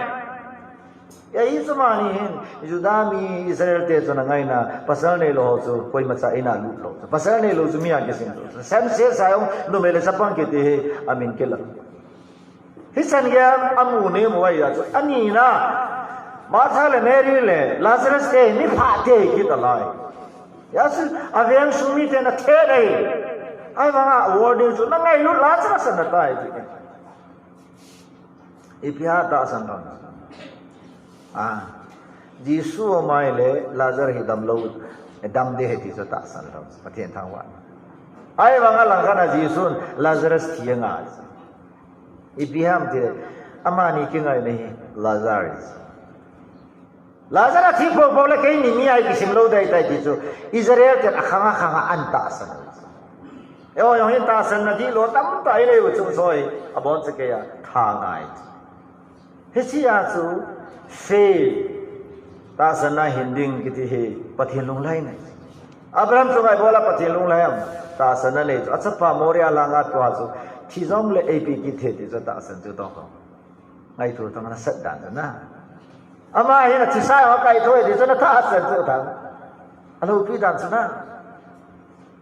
Ahi chu mani hin, Juda mi Israel te chun angaina, pasal neilou ho chu, koimacha in alut lou. Pasal neilou chu mi a kisim lou. Semse sa jong, numei le chapang kiti hi, amin kilang. Hichan geiya amu nem u ahi a chu. Anina, Martha le Mary le Lazarus te mi pha te kit alai. Hijeh chun aveng sung miten athet ahi. Ahivanga warning chu na ngailut Lazarus ana tai ti. Ipi a tahsan lou. A, Jesu amai le Lazarus hi damlou, dam ding ahi ti chu tahsan lou. Pathen thangvah. Ahivanga langkhat a Jesun Lazarus thi angai. Ipi ham tile, amani kingaina hi Lazarus. Lazarus thi popo le keini mi ahi kisim lou ding ahitai ti chu Israel ten akhang akhang a an tahsan. Eiho jong hin tahsanna dihlou tamtah inei u chu soi, aboncha keiya tha ngai. Hichea chu faith, tahsanna hin ding kiti hi Pathen lunglhaina. Abraham chu ngaibola Pathen lunglhai am, tahsanna nei chu. Achapa Moria langa tua chu, thi jongle eipe kit thei ti chu tahsan chu tong. Ngaito tong nasat dan chu na. Ama hin athisa jong akaithou e ti chu na tahsan chu tong. Aloupi dan chu na.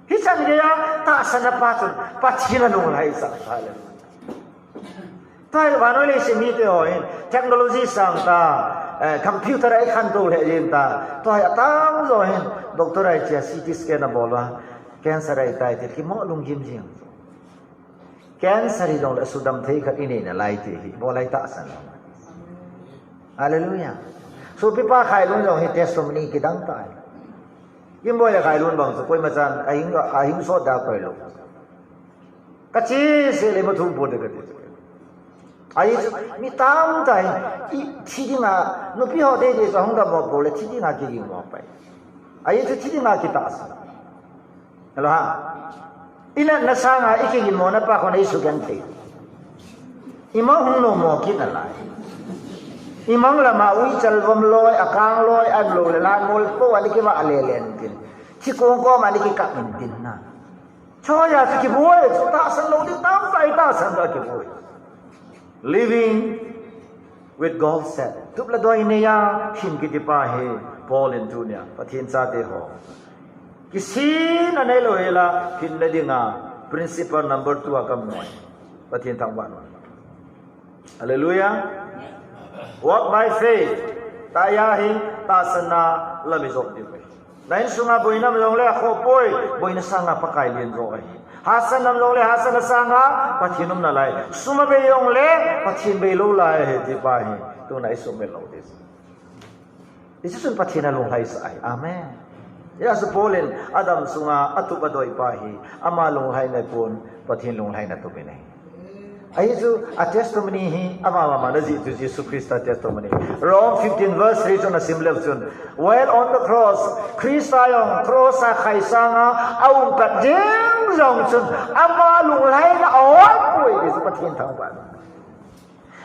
Hichan geiya tahsanna pa chun Pathen alunglhaisah. Hallelujah. Tua hi vannoi leiset mite ho hin technology sang ta, eh, computer a ikhantou lheh jeng ta. Tua hi atang jo hin doctor a ichea C T scan abol uva, cancer ahitai ti kimo lunggim jing. Cancer hijongle sudam thei khat inei nalai ti hi, bolai tahsan. Hallelujah. Sopipa Khailun jong hi testimony kidang tah. Kimboi le Khailun bang chu koimachan ahing, ahing sot da koilou. Kacheseh le mathum pon de kati. Ahi chu mi tamtah hi, i thi dinga, nupi ho deidei chu ahung dammo bou le thi dinga kigingmo pai. Ahi chu thi dinga kitahsan. Hello ha. Inatna sanga ikiginmona pa khon eisugenthei. Imang hung nomo kit nalai. Imang lama uichal vom loi, akang loi, anlou le lanmol po ani kivah lelen tin. Thikong koma ani kikap intin na. Chutia chu kiboi, chu tahsan lou ding tamtah tahsan a kiboi. Living with goal set. Tup le doi neiya hin kiti pa hi Paul in tunia Pathen chate ho. Kisin anei lou hela hinna dinga principle number two a kamnoi. Pathen thangvah in. Hallelujah. Walk by faith. Tahsa hi tahsanna lam ijot diu. Na insunga boina um jongle akhoh poi, boina sanga Pakai len jo ahi. Hahsatna um jongle hahsatna sanga Pathen um nalai. Sum abei jongle Pathen beilou lai ahi ti pa hi. Tuna isumil lou ding. Hiche chun Pathen alunglhaisah ahi. Amen. Hijeh a chu Paul in Adam sunga atup adoi pa hi. Ama lunglhaina pon Pathen lunglhaina tup in ahi. Ahi chu, a testimony hi, ama mama na jih chu Jesu Christa testimony. Rome fifteen verse three chun asim leu chun. While on the cross, Christa jong cross a khai sanga, aum pat jeng jong chun, ama lunglhaina ahol poi, ti chu Pathen thangvah.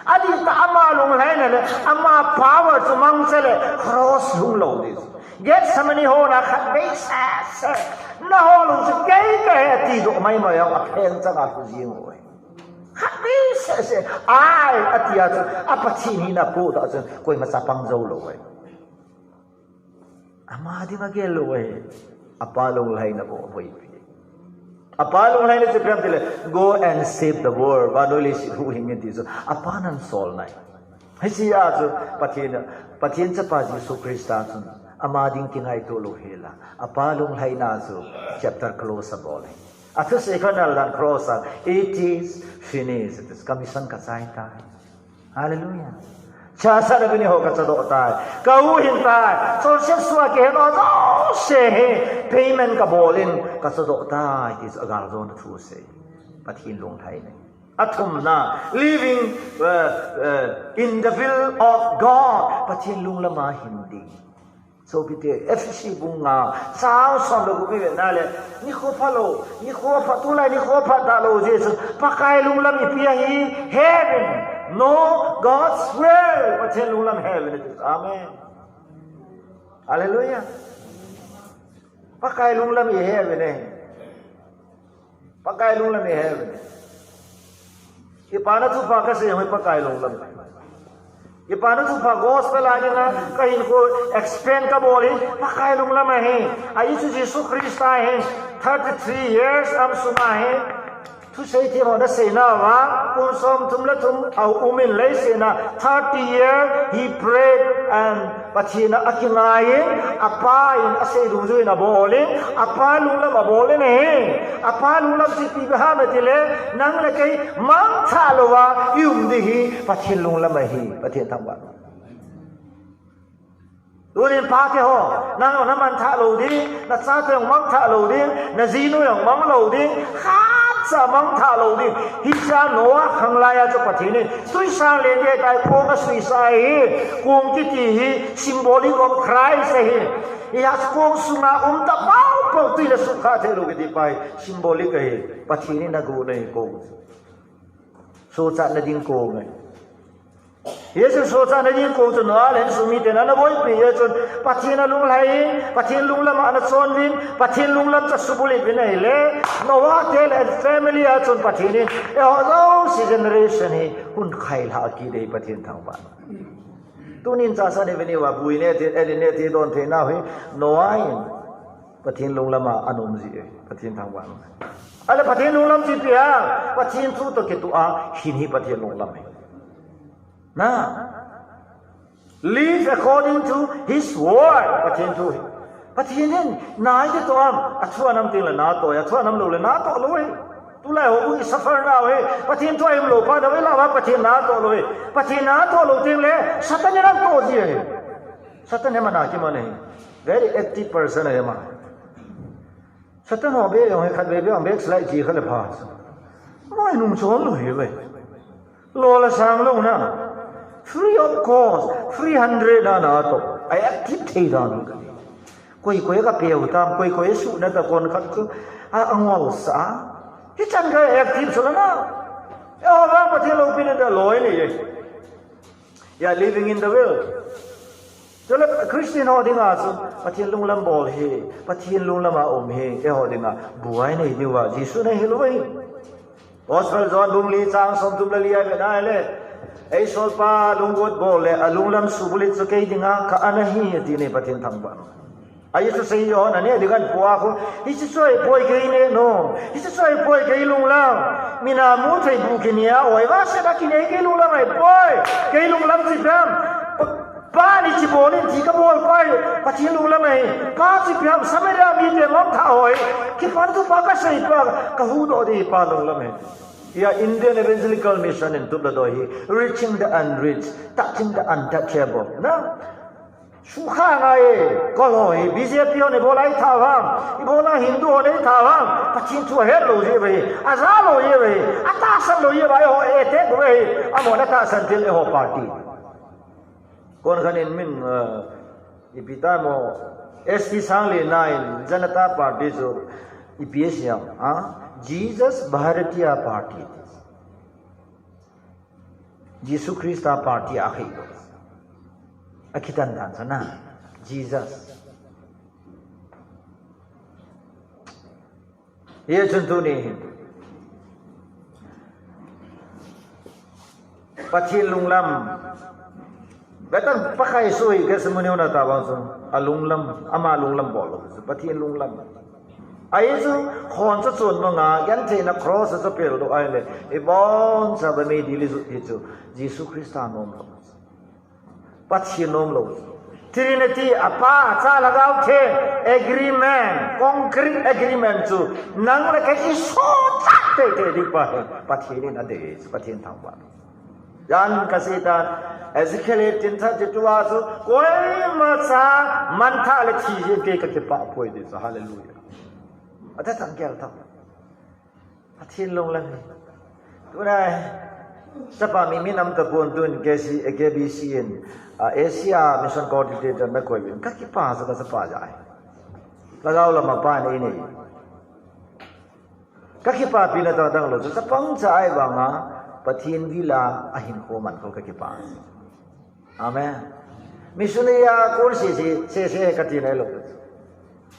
Adih tah ama lunglhaina le, ama power chu mangcha le, cross lhung lou ding. Gethsemane hon a khatvei sese, nahol un chu kei kahi ti doh maimai jong apheng chang a lhu jing uve. Khatvei sese, ai, atia chu, a Pathen hina apoh tah chun, koima chapang jou lou ahi. Ama dinga gel lou ahi. Apa lunglhaina bou aboipi. Apa lunglhaina chu ipi ham tile, go and save the world. Vannoi leiset huhhing in ti chu, Apan ahin sol nai. Hichea chu, Pathen, Pathen chapa Jesu Christa chun, ama ding kingaito lou hela. Apa lunglhaina chu, chapter close abol ahi. Athusei khat nal dan cross a, it is finished. It is commission kachai tai. Hallelujah. Chasat a bini ho kachadoh tai. Kahuhhing tai. Chonset sunga kihet ho jouse hi payment kabol in, Ka chadoh tai ti chu a galjona thu asei. Pathen lunglhai nei. A thumna, living uh, uh, in the will of God. Pathen lunglam a hin ding. Sopite, Ephesi bung nga, chang som le gup i vet na le, nikho phalou, nikho pha, tulai nikho pha talou jeh chun, Pakai lunglam ipi ahi, heaven, know God's will, Pathen lunglam heaven. Amen. Hallelujah. Pakai lunglam i heaven e. Pakai lunglam i heaven e. Kipana thupha kasei hoi Pakai lunglam. Kipana thupha gospel a dinga kahinkho expand kabol hi Pakai lunglam ahi. Ahi chu Jesu Christa hin thirty-three years aum sunga hi thusei themhon asei nauva, kum somthum le thum aum in leiset a thirty year he prayed and Pathen a akingai in, apa in asei dungjuiyin abol in, apa lunglam abol in ahi. Apa lunglam chu ipi ham itile, nang le kei mangthah louva i um ding hi Pathen lunglam ahi, Pathen thangvah. Tunin pate ho, nang na mangthah lou ding, na chate jong mangthah lou ding, na jinu jong mang lou ding, khatcha mangthah lou ding. Hiche Noah khanglai a chu Pathen in twisang len ding tai, kong asuisah ahi, kong kiti hi symbolic of Christ ahi. Hijeh a chu kong sunga um tapoupou twi le sukha theilou kiti pa hi symbolic ahi. Pathen in agon ahi kong. Sochatna ding kong ahi. Hijeh chun sochatna ding kong chu Noah le insung miten ana boipi jeh chun Pathen alunglhai in, Pathen lunglam a ana chonvin, Pathen lunglam chu asubulut uvin ahile, Noah te le family a chun Pathen in eiho jouse generation hi hunkhai lhah kit e, Pathen thangvah. Tunin chasa ni veni va bui ne ti, eli ne ti don thei nau hi Noah in Pathen lunglam a ana um ji e, Pathen thangvah. Ahile Pathen lunglam chu ipi ham, Pathen thu toh kitoh a hin hi Pathen lunglam ahi. Na. Live according to his word. Pathen thu hi. Pathen in na iti toh ham, athu anam teng le natoh e, athu anam lou le natoh lou e. Tulai houbung i suffer nau hi. Pathen thu aum lou pa, na vei la va Pathen natoh lou e. Pathen natoh lou teng le Satan in natoh ji e. Satan hi ama na kiman ahi. Very active person ahi ama. Satan ho be jong hi khatvei be jong backslide ji kha le pha. Moi nung chon lou hi ve. Lo la sang lou na. Free of cost, three hundred na natoh. Ai active thei dan. Koi koi ka peu tam, koi koi suhna ta kon khat chu. A, angol sa. Hichan ka active sa la na. Eiho vang Pathen loupina da loi ni e. Yeah, living in the will. Chule Christian ho dinga chu Pathen lunglam bol hi, Pathen lunglam a um hi, eiho dinga buai nei diuva Jesun ahil uve. Gospel John bung li chang somthum le li a i vet na le, Eisolpa lunggot bol le alunglam subulut chu kei dinga ka an ahi, ati ne Pathen thangvah. Ahi chu sei jo na ne dinga po a khu, hiche chu ahipoi kei ne nom, hiche chu ahipoi kei lunglam. Mina mu thei bu kini a oi va se da kini kei lunglam ahipoi, kei lunglam chu ipi ham. Pa, Pa in hiche bol in ti kabol pa hi Pathen lunglam ahi. Pa chu ipi ham, Samaria mite mangthah ho hi. Kipana thupha kasei pa, kahuhdoh ding hi Pa lunglam ahi. Hia Indian Evangelical Mission in tup le doi hi, reaching the unreached, touching the untouchable. Na? Sukha ngai e, kol ho hi, B J P hon ibola ahi tha vang, ibola Hindu hon ahi tha vang, Pathen thu ahet lou jeh uva hi, aja lou jeh uva hi, atahsan lou jeh uva hi, eiho attack uva hi, amahon atahsan til eiho party. Kon khat in min, uh, ipi ta mo, S T Sangli na in, Janata Party chu, ipi asei ham, ha? Jesus Bharatiya Party. Jesu Christa party a khei lo. Akitan dan sa na. Jesus. Hia chun tuni hin. Pathen lunglam. Betang Pakai sui ke semuni una ta bang sun. Alunglam, ama lunglam bol lo. Pathen lunglam. Ahi chu, khon chu chun manga, gentheina cross chu pel doh ahile, ibon cha ba mi dili jut hi chu, Jesu Christa nom lo. Pathen nom lo. Trinity, Apa, Cha, Lhagao Theng, agreement, concrete agreement chu, nang le kei i sochat teitei ding pa hi, Pathen in adei, Pathen thangvah. Jan kasei tan, Ezekiel eighteen thirty-two a chu, koima cha manthah le thi jeng kei kakipah poi ti chu, hallelujah. Ata tang gel tau. Pathen lunglam hi. Tunai, chapa mi minam tapon tun K C, K B C in, ah, Asia Mission Coordinator na koi in. Ka kipah sa ka chapa jai. Lhagao lama pa nei nei. Ka kipahpi na tang tang lou chu, chapang cha ahi vanga, Pathen vila ahin kho man kho ka kipah. Amen. Missionary a kon sese, sese ka ti nai lou.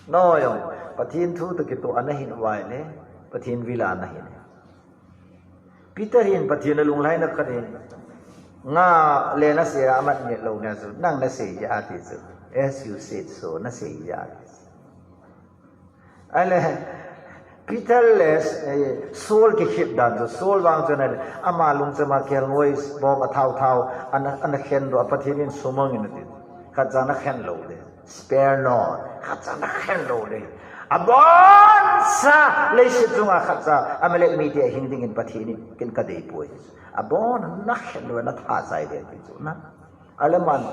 No jong, Pathen thu toh kitoh ana hin uva ahile, Pathen vila ana hin. Peter hin Pathen alunglhaina khat in, nga le na sei a amat nit lou nia chu, nang na sei a ti chu. As you said so, na sei a ti chu. Ahile, Peter le, eh, Saul kikhep dan chu, Saul vang chu na, ama lungchama kelngoi bong athao thao, ana, ana khen doh a Pathen in sumang in ati. Khat cha na khen lou le. Spare not. Khat cha na khen lou le. Abon sa leiset chunga khat cha Amalek mite hing dingin Pathen in kin ka dei poi. Abon na khen lou na tha chai le ti chu na. Ahile aman,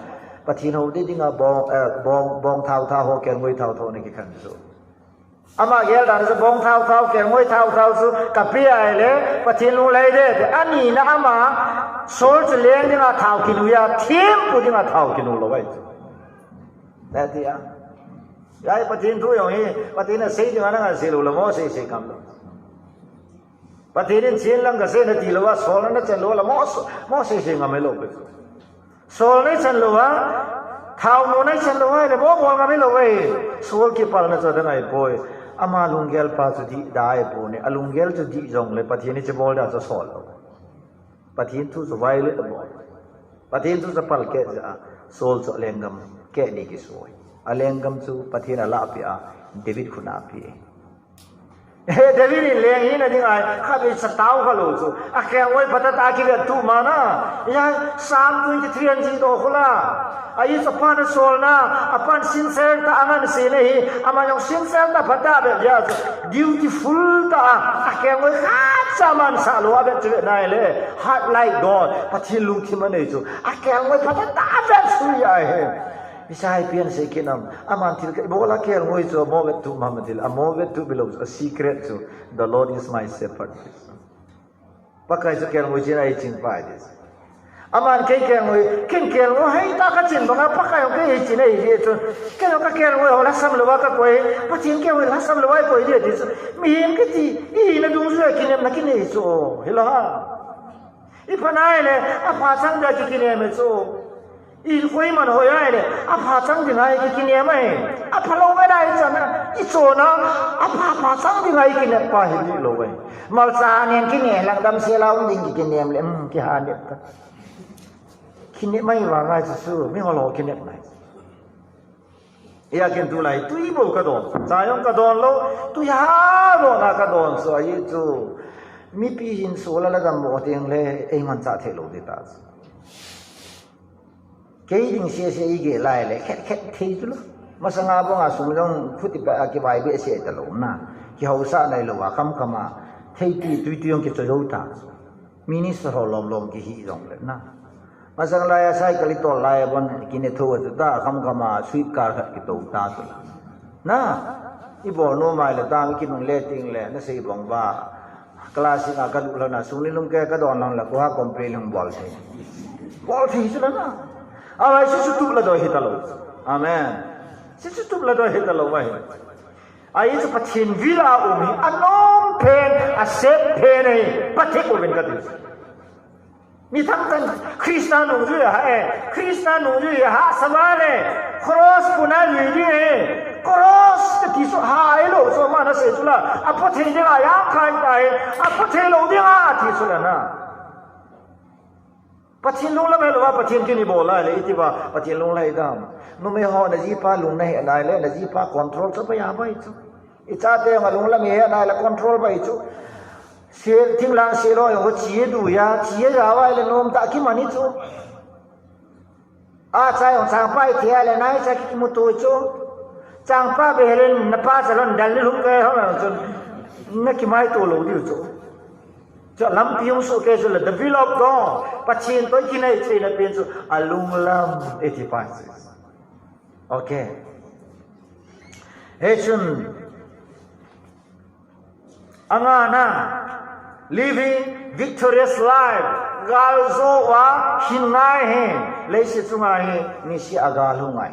Pathen hou ding dinga bong, eh, bong, bong thao thao ho, kelngoi thao thao na kikhen chu. Ama gel dan chu bong thao thao, kelngoi thao thao chu, ka pe ahile, Pathen lunglhai ding, ani na ama, Saul chu leng dinga thao kinu a, thempu dinga thao kinu lou ahi. Ati a. Jai Pathen thu jong hi, Pathen asei dinga na ngai sei lou le, mo sei sei kam lou. Pathen in chen lang ka sei na ti lou a, Saul na chan lou a, mo, mo sei sei ngam lou pe. Saul na chan lou a, thao nu na chan lou a, le mo bol ngam lou e. Saul kipal na chu dang ahi poi. Ama lunggel pa chu dih da ahi poi ne. Alunggel chu dih jong le Pathen in chu bol da chu Saul lou. Pathen thu chu violate abol. Pathen thu chu palkeh jeh a, Saul chu lenggam keh ni kisoi. Alenggam chu Pathen in alahpeh a, David khut a ape. He, David in leng hina ding ahi, khatvei cha tao kha lou chu. Akelngoi phatah tah a kivet tup ma na. Ya, Psalm twenty-three an ji to khu la. Ahi chu apan asolna, apan sincere tah a angansena hi, ama jong sincere tah phatah a vet jeh a chu. Dutiful tah a, akelngoi khat cha amansah lou a vet chu vet nai le. Heart like God, Pathen lungthim anei chu. Akelngoi phatah tah a vet chu ahi. Isai pian sei kit nam, aman thil khat bol a kelngoi chu amo vet tup ma ma thil, amo vet tup bilou chu, a secret chu, "The Lord is my shepherd." Pakai chu kelngoi chin ahi chin pa ahi ti. Aman kei kelngoi, ken kelngoi hei tah a kachin banga Pakai jong kei hei chin ahi ti chu. Kei jong ka kelngoi ho lhasam lou a ka koi, Pathen kelngoi lhasam lou a i koi ti chu. Mihem kiti, i hina dungjuia kinepna kinei chu, hilou ham. I pha nai le, apha chang dia kikinem e chu. I koiman hoi nai le, apha chang ding a kikinem e. Apha lou ngai nai chan a, i chon a, apha pha chang ding a kinem pa hi dih lou e. Malcha nen kinem lang damsel a um ding kikinem le, um, kiha nep ta. Kinem mai vang ngai chu chu, mi hol ho kinem nai. Hia ken tulai, tui bou ka don. Cha jong ka don lou, tui ha bou na ka don chu ahi chu. Mipi hin sola la gam mo teng le, eiman cha thei lou ding ta chu. Kei ding sese i gel lai le, khet khet thei chu lou. Masanga banga sum jong khuti pa a kivai behseh ta lou na. Kihausah nai lou a, kam kam a. Thei ti tui tui jong kicho jou ta. Minister ho lom lom kihi jong le na. Masang lai a cycle i tol lai a bon kine tho a chu ta, kham kham a sweep car khat kito ta chu la. Na, i bol nom mai le ta, mi kinung le ting le, na sei bang ba. Class six a ka lut lhon a, sung ni lum ke ka don lhon la, ko ha complain hung bol thei. Bol thei chu la na. A lai chu chu tup la doi hi ta lou. Amen. Chu chu tup la doi hi ta lou vai. Ahi chu Pathen vil a um hi, anom phen, asep phen hi, pha thei uvin ka ti. Mi thangtah in Christa nungjui a ha e, Christa nungjui a ha sah uva le, cross puna lui ding e, cross kati chu ha e lou, chu ama na sei chu la, apha thei ding a, ya khai ta e, apha thei lou ding a, ti chu la na. Pathen lunglam he lou a, Pathen kin i bol a le, i ti uva, Pathen lunglhai dam. Numei ho na jipa lung na he nai le, na jipa control chu ba ya bai chu. I chate ma lunglam he nai le, control bai chu. Se, thinglang se lou jong chi du ya, chi ya ja vai le nom tah kiman hi chu. A cha jong changpa i thei a le nai cha kimu to chu. Changpa be helen na pa cha lon dal ni lum ke ho jong chu. Na kimai to lou diu chu. Chu lampi jong su ke chu le the will of God. Pathen toh kinai thei na pen chu alunglam e ti pa chu. Okay. He chun Angana, living victorious life. Gal jo a hin ngai hi. Leiset chunga hi nisea gal hung ngai.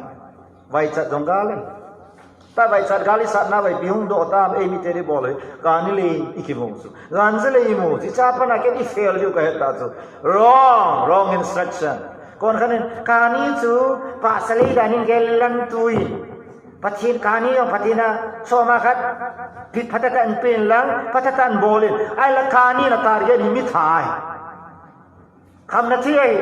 Vaichat jong gal e. Ta vaichat gal isatna vai ipi hung doh tam, eimite ibol hi. Kani le ikimong chu. Gancha le imu chu. Icha pana ken ifail diu kahet ta chu. Wrong, wrong instruction. Kon khanin, kani chu, pa salei danin gel lang tui. Pathen kani jong Pathen a, soma khat, pit phatah tah in pen lang, phatah tah in bol in. Ahile kani na target hi mi thah ahi. Khamna thi ahi.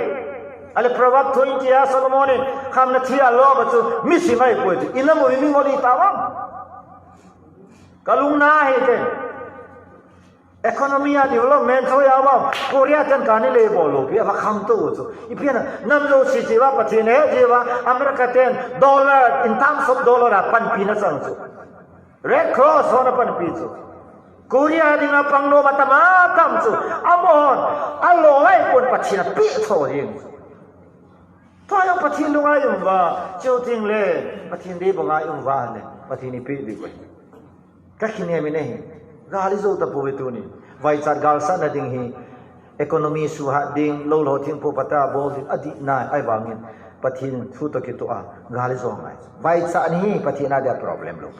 Ahile Proverb twenty a Solomon in, khamna thi a lom a chu, mi sim ahi poi chu. Ina mu mi ngol ita vang. Kalung na ahi te. Economy a development chu ya vang. Korea ten kani le bol lou pi, ama kham to chu. Ipi na, nam jouse chi va Pathen he chi va, America ten dollar, in terms of dollar a panpi na chang chu. Red Cross hon apanpi chu. Korea dinga pangnom atam atam chu. Amahon, alo ai pon Pathen a pe tho ding chu. Tua jong Pathen lunga i um uva, chuteng le, Pathen dei banga i um uva le, Pathen ipe diu ahi. Ka kinem in ahi, gal ijo tapouve tuni. Vaichat galsatna ding hi, economy suhat ding, lou lou thingpho pata bol ding, adih nai, ahivangin, Pathen thu toh kitoh a, gal ijo ngai. Vaichat hi, Pathen a dia problem lou.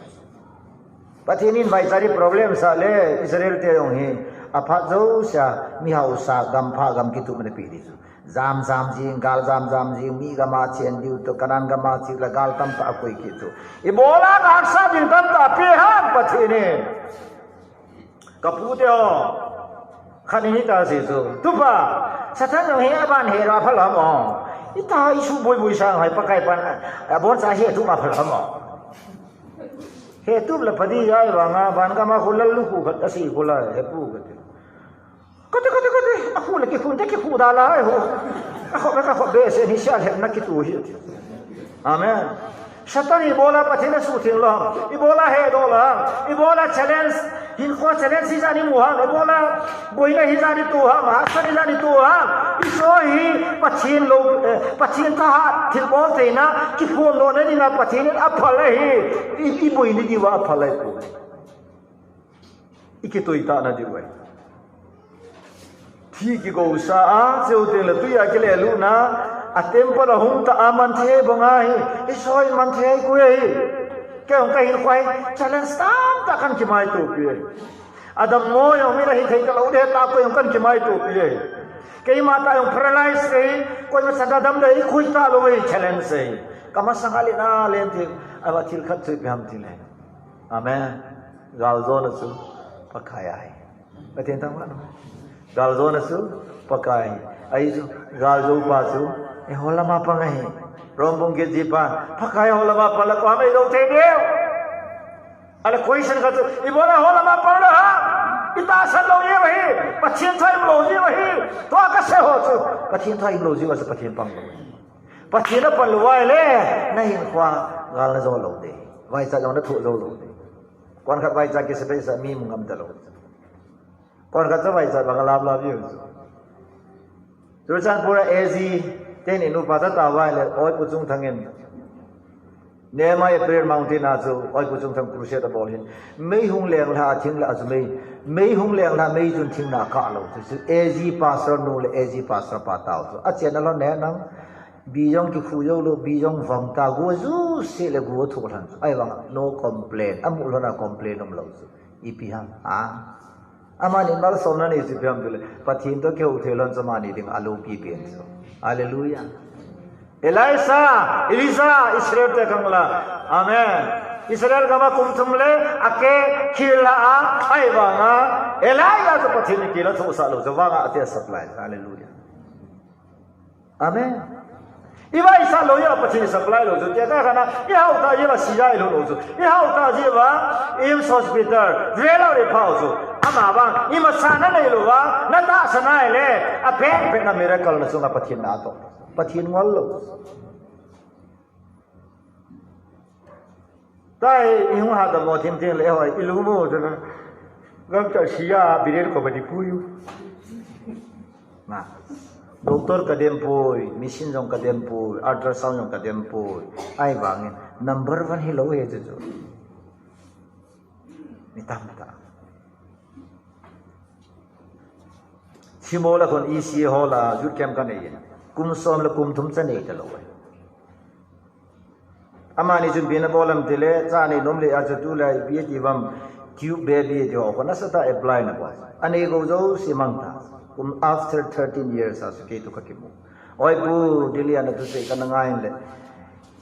Pathen in vaichat hi problem sah le, Israel te jong hi, aphat jousea, mi hausa, gam pha, gam kitup ana pe ding chu. Jam jam jing, gal jam jam jing, mi gam a chen diu toh, Canaan gam a chen le gal tamtah akoi kit chu. Ibola gal sa ding tamtah pe ham Pathen in. Ka pu te ho. Khat in hita sei chu. Tupa, Satan jong hi aban he ra pha lam o. Ita isu boi boi sang hai Pakai pan. Abon sa he tu ma pha lam o. He tu la padi jai vanga, van gam a khu lal lu khu khat asei khu la, he pu khat. Kati, kati, kati, akhu le kikhun te kikhu da lai ho. Akhu be, akhu be se ni sia le na kitu hi ati. Amen. Satan ibola Pathen asutheng lou ham. Ibola hedoh lou ham. Ibola challenge. Hinkho challenge hijat in imu ham. Ibola boina hijat in itu ham. Hahsat hijat in itu ham. Isoh hi Pathen lou, eh, Pathen thahat thilbol theina. Kiphong lona dinga Pathen in aphal ahi. I, iboina diuva aphal ahi. Ikitui tah na diu ahi. Thi kigousa a, chuteng le tui a kilelutna, a temple a hung tah a man thei banga hi, isoh hi man thei koi ahi. Kei jong ka hinkho hi, challenge tamtah kan kimaitopi ahi. Adam mo jong mi la hithei talou ding tah koi jong kan kimaitopi ahi. Keima tah jong paralyze ahi, koima sa dadam ding ikhui talou ahi challenge ahi. Ka masang a len a len thei, ava thil khat chu ipi ham ti le. Amen. Galjona chu Pakai ahi. Pathen thangvah in. Galjona chu Pakai ahi. Ahi chu, galjo pa chu, eiho lama pang ahi. Rom bung get ji pa, Pakai eiho lama pang le koiham eidou thei diu. Ahile question khat chu, ibola eiho lama pang lou ham? Itahsan lou jeh ahi. Pathen thua i um lou jeh ahi. Tua kasei ho chu, Pathen thua i um lou jeh a chu Pathen pang lou. Pathen apan lou uva ahile, na hinkhoa gal na jo lou ding. Vaichat jong na thoh jou lou ding. Kon khat vaichat kisei peh sa mi mu ngam talou. Kon khat chu vaichat bang a lap lap jiu chu. Churachandpur a A G, teni nupa cha tao vai le, oi Pu Chungthang in. Nema April Mountain a chu, oi Pu Chungthang crusade abol hin. Mei hung leng lha, thing lha chu mei. Mei hung leng lha, mei chun thing na kah lou. Chu, chu A G pastor nu le A G pastor pa tao chu. Achen a lhon ne nang. Bi jong kikhu jou lou, bi jong vang ta, gu ju se le gu thu lhan chu. Ahivang, no complain. Amu lhon a complain um lou chu. Ipi ham? A. Amani malsomna nei chu ipi ham tile. Pathen toh kihou thei lhon chu amani ding a loupi pen chu. Hallelujah. Elisha, Elijah, Israel te kang la. Amen. Israel gam a kum thum le, ake khel lha a, ahivang a. Elijah chu Pathen in kila thusah lou chu vang a ate supply. Hallelujah. Amen. Ivaisah lou jeh uva Pathen in supply lou chu. Tekah khat a, ihao tah jeh uva sijai lou lou chu. Ihao tah jeh uva, AIIMS hospital, jail a refer chu. Amavang, imacha nanei lou uva, natahsan ahile, abeh beh na miracle na chunga Pathen na atoh. Pathen ngol lou. Tai, ihung hadam mo thim thim le hoi, ilu mo chu na. Gam cha sia, biren ko bani puyu. Na. Doctor kadem poi, machine jong kadem poi, ultrasound jong kadem poi. Ahivangin, number one hilou ahi chu chu. Mi tamtah. Thimol a khun E C A hall a youth camp kanei. Kum som le kum thum cha nei talou e. Amani chun ipi ana bol em tile, cha nei nom le a chu tulai ipi ati uvam, tube baby ati ho, khun nasatah a apply ana bol. Anei gou jouse mang ta. Kum after thirteen years a chu kei toh kakimu. Oi pu, Delhi a nathusei kana ngai le.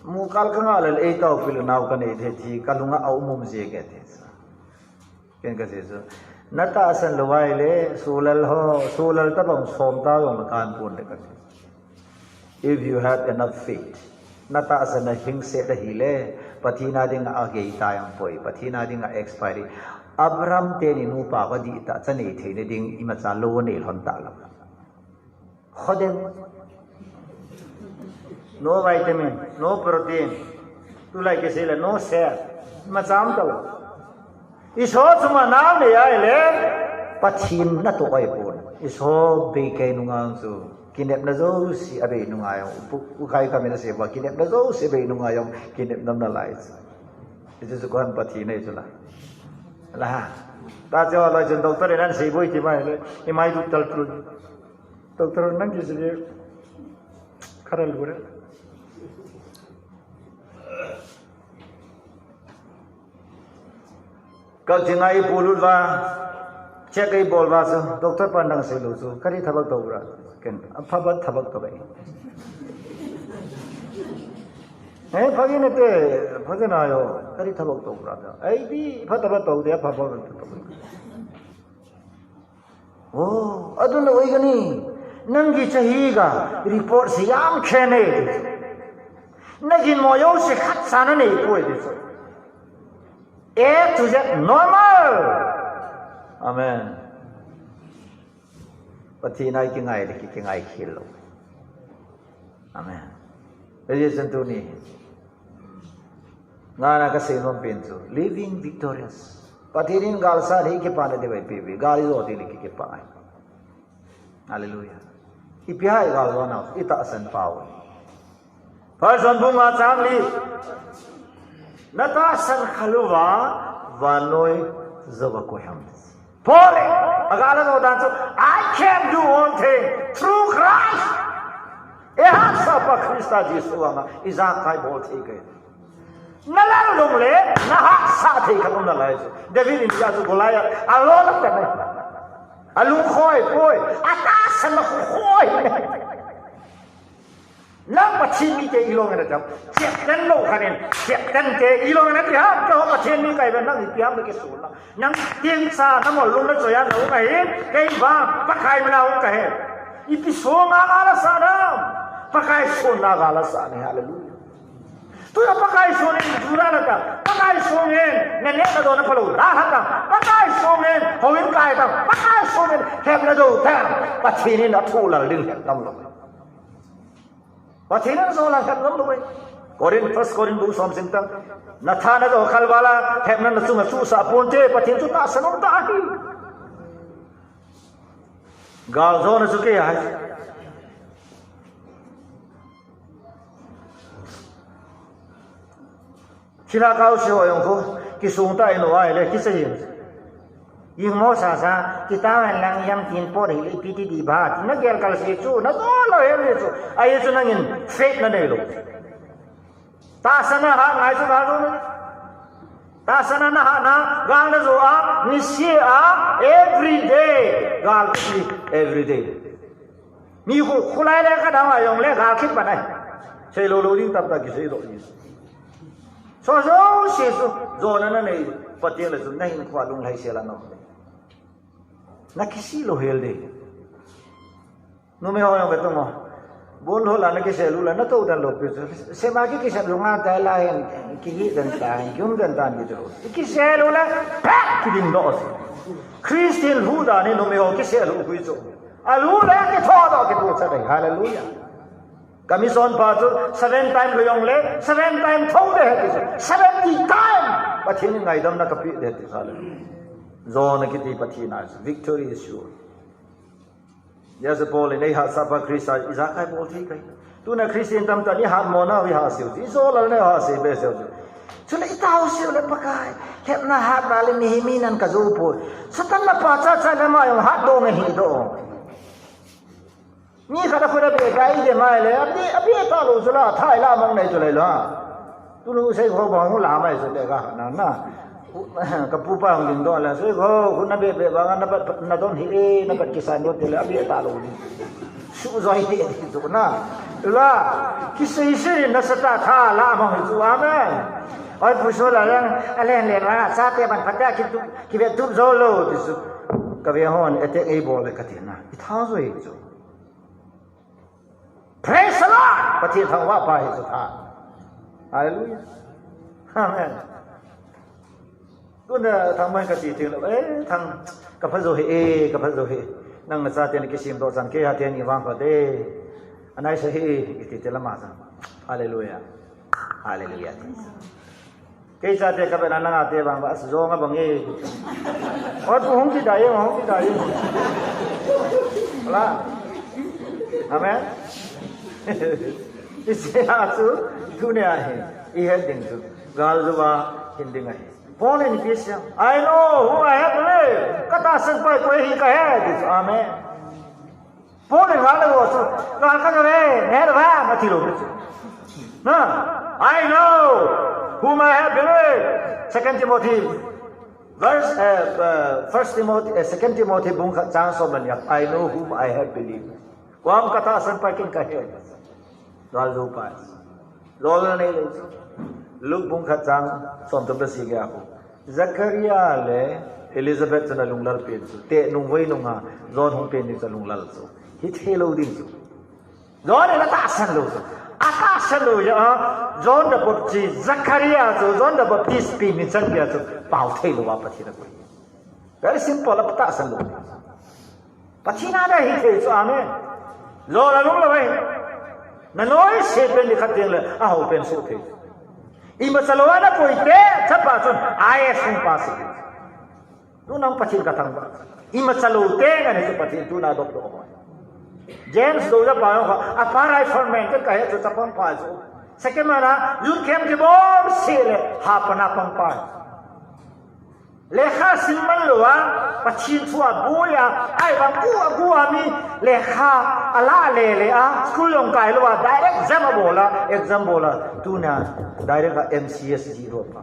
Mu kal kanga le, ei tao pi le nao kanei thei ti, kalunga aum um jeng e ti. Ken kasei chu, natahsan lou ahile, solal ho, solal tabang som ta jong la kan pon de kasei. If you have enough faith, natahsan a hingset ahile, Pathen a dinga agei ta jong poi, Pathen a dinga expiry. Abraham teni nupa ho dih ta, cha nei theina ding, imacha lou nei lhon ta lou. Khodem. No vitamin, no protein. Tulai kisei le no sel. Imacha um talou. Isoh chunga nao nei ahile, Pathen natoh ahi pon. Isoh bei kei nunga chu. Kinepna jouse abei nunga jong. U, u khai kamin asei uva, kinepna jouse abei nunga jong. Kinepna um nalai chu. Hichu chu koiham Pathen ahi chu la. La ha. Ta chu loi chun doctor in asei boi ti mai le. Imai duk tal tu. Doctor nang kisei kharal gura. Ka chinga ipulut uva, check ibol uva chu, doctor pan nang sei lou chu, kari thabak tou bra. Ken, aphaba thabak tou bai. Eh, phagi nate, phagi na yo, kari thabak tou bra. Ai di, phataba tou de, aphaba tou. Oh, adun la oi gani. Nang ki chahi ga report se yam khen e. Nagin mo jouse khat sa nanei poi ti chu. A to Z normal. Amen. Pathen a ikingai le ki, kingai khel lou. Amen. Hijeh chun tuni. Ngana kasei nom pen chu. Living victorious. Pathen in galsat hi kipana diu ahi peh peh. Gal ijo teng le ki, kipa ahi. Hallelujah. Ipi ham igal jona, itahsan pau. First John bung nga chang li. Natahsan khalouva, vannoi jouva koi ham. Paul in, agal ajo dan chu, I can do all things through Christ. Eihahsapa Christa Jesu anga, ijakai bol thei kei. Nalal lung le, nahahsa thei khat um nalai chu. David in tia chu Goliath, alol a pet nai. Alung khoi, poi, atahsan a khoi. Nang Pathen mite ilong in atam. Chepten lou khat in, chepten te ilong in ati ham, keiho Pathen mi kahi uve nang ipi ham nakisol na. Nang tingcha, namol lung nachoi a naum ahi, kei vang, Pakai mina um kahi. Ipi songa gal asah nam. Pakai sonna gal asah ahi, hallelujah. Tua Pakai son in jura nata, Pakai son in, naneh nadon naphalou, la hata, Pakai son in, houin kai ta, Pakai son in, hepna dou ta, Pathen in athu lal ding het ngam lou. Pathen in ajo lal het ngam lou. Corinth, First Corinth bung som sim ta, natha najo khalval a, hepna nachunga suhsah ponte, Pathen chu tahsan um ta ahi. Gal jona chu kei ahi. Thilha kau si ho jong khu, kisung ta in uva ahile, kisei in. Jingmo sasa, kitao hen lang jam tin pot hile, ipi ti di ba, ti nagel kal se chu, najo lou hel le chu. Ahi chu nangin faith nanei lou. Tahsan a hat ngai chu gal jo na. Tahsan a nahatna, gal najo a, nisih a, every day. Gal kiti, every day. Mi khu, khulai le kadang a jong le gal kit pan ahi. Sei lou lou ding tamtah kisei doh ding. So, so, sei su, jona nanei, Pathen le chu, nahinkhoa lunglhaisel a na. Nakisih lou hel de. Numei ho jong ve tong o. Bol ho la nakisel u la, natou dan lou pi chu. Sema ki kisel u nga tai la hen, kihi dan ta, kium dan ta ki chu. Kisel u la, pa, kiding doh. Christian lhuh dan hi numei ho kisel u hui chu. Alhu le kitho doh kitu cha dei. Hallelujah. Ka mission pa chu seven time lhu jong le, seven time thou de he ti chu. Seventy time. Pathen in ngaidamna kapeh de ti. Hallelujah. Jona kiti Pathen a, victory is sure. Hijeh a chu Paul in eihahsapa Christa ijakai bol thei kei. Tuna Christian tamtah in ihatmo nau ihahseu chu. Ijo lal nau ihahse behseu chu. Chule itao seu le Pakai. Hepna hat vale mihem in an kajo poi. Satan na pa cha cha le ama jong hatdoh nge hi doh. Mi khat a khut a beh pai de mai le, a beh, a beh ta lo chu la, thai la mang nai chu lai la. Tunu sei kho bang hu la mai chu te ka na na. Ka pu pa hung ding don la, sei kho, khu na beh beh bang na pat, na don hi e, na pat kisan don te le, a beh ta lo ni. Su zoi te ti chu na. La, kisei sei na sa ta tha la mang hi chu, amen. Oi pu so la lang, a len len la, sa te ban phat a ki tu, ki ve tu zo lo ti chu. Ka ve hon, e te ei bol le ka ti na. I tha zoi chu. Praise the Lord! Pathen thangvah pa hi chu tha. Hallelujah. Amen. Tuna thangvah ka ti ting lo, eh, thang, ka pha jo hi, eh, ka pha jo hi. Nang na chate na kisim doh chan, kei ha te ni vang pha te. Anai sa hi, i ti te lama chan. Hallelujah. Hallelujah. Kei chate ka bena nanga te bang ba, as zong a bang e. Ot hung ti dai, hung ti dai. La. Amen. Isi a chu, tuni a hi, i het ding chu. Gal zuwa, hin ding a hi. Paul in Ephesians, I know who I have believed. Ka tahsan pai koi hi ka he. Amen. Paul in gal le wo chu, gal ka ve, ne da ba, ma ti lo. Na, I know whom I have believed. Second Timothy, verse, uh, uh, First Timothy, uh, Second Timothy bung khat chang som le ni a, I know whom I have believed. Koi ham ka tahsan pai kei ka he. Gal zo pai. Lol nei lo. Luke bung khat chang som thum le sagi a khu. Zakaria le Elizabeth chun alunglel pen chu. Te nung voi nung a John hung pen ding chu alunglel chu. Hithei lo ding chu. John in atahsan lo chu. Atahsan lo ya, John the Baptist, Zakaria chu, John the Baptist pi min chan pia chu. Pao thei lo a Pathen a koi. Very simple, atahsan lo. Pathen a dei hithei chu, amen. Lol alung lo e. Na noi se pen ni khat ding le, a ho pen su thei. Imacha lou a na koi te, chapa chun, I A S hung pass hi. Tuna Pathen ka thangvah. Imacha lou te ngan hi chu Pathen tuna dop doh ho. James do ja pa ho, a pa rifleman ka he chu chapang pa chu. Second man a, youth camp kibol se le, ha pa na pang pa. Lekha sim man lou a, Pathen thu a boi a, ahivang gu a gu a mi lekha a la le le a, school jong kai lou a, direct jam a bol a, exam bol a, tuna direct a M C S ji ro pa.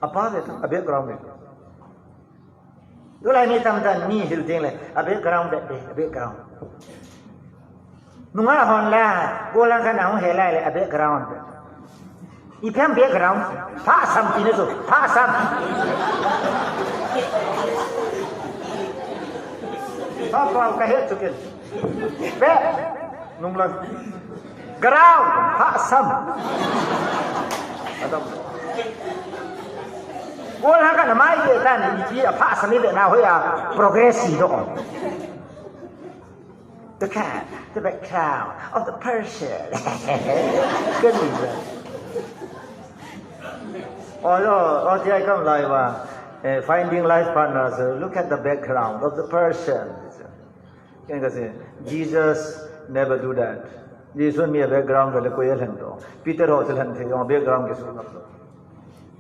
A pa ve ta, a background ve. Tulai mi tam tam mi hil ding le, a background ve, ve, a background. Nunga hon la, golang khat na hung he lai le, a background. Ipi ham background, phasam pi na chu, phasam. Pha pha ka he chu ken. Be, nung lang. Ground, phasam. Adam. Golang khat na mai ke tan, ipi a phasam ni be na hoya, progress si do. The cat, the background of the person. Good reason. Oh, no, oh, the I come live, uh, uh, finding life partners, uh, look at the background of the person. Can I say, Jesus never do that. Jesus mi background le koi len to. Peter ho len the, background ke su.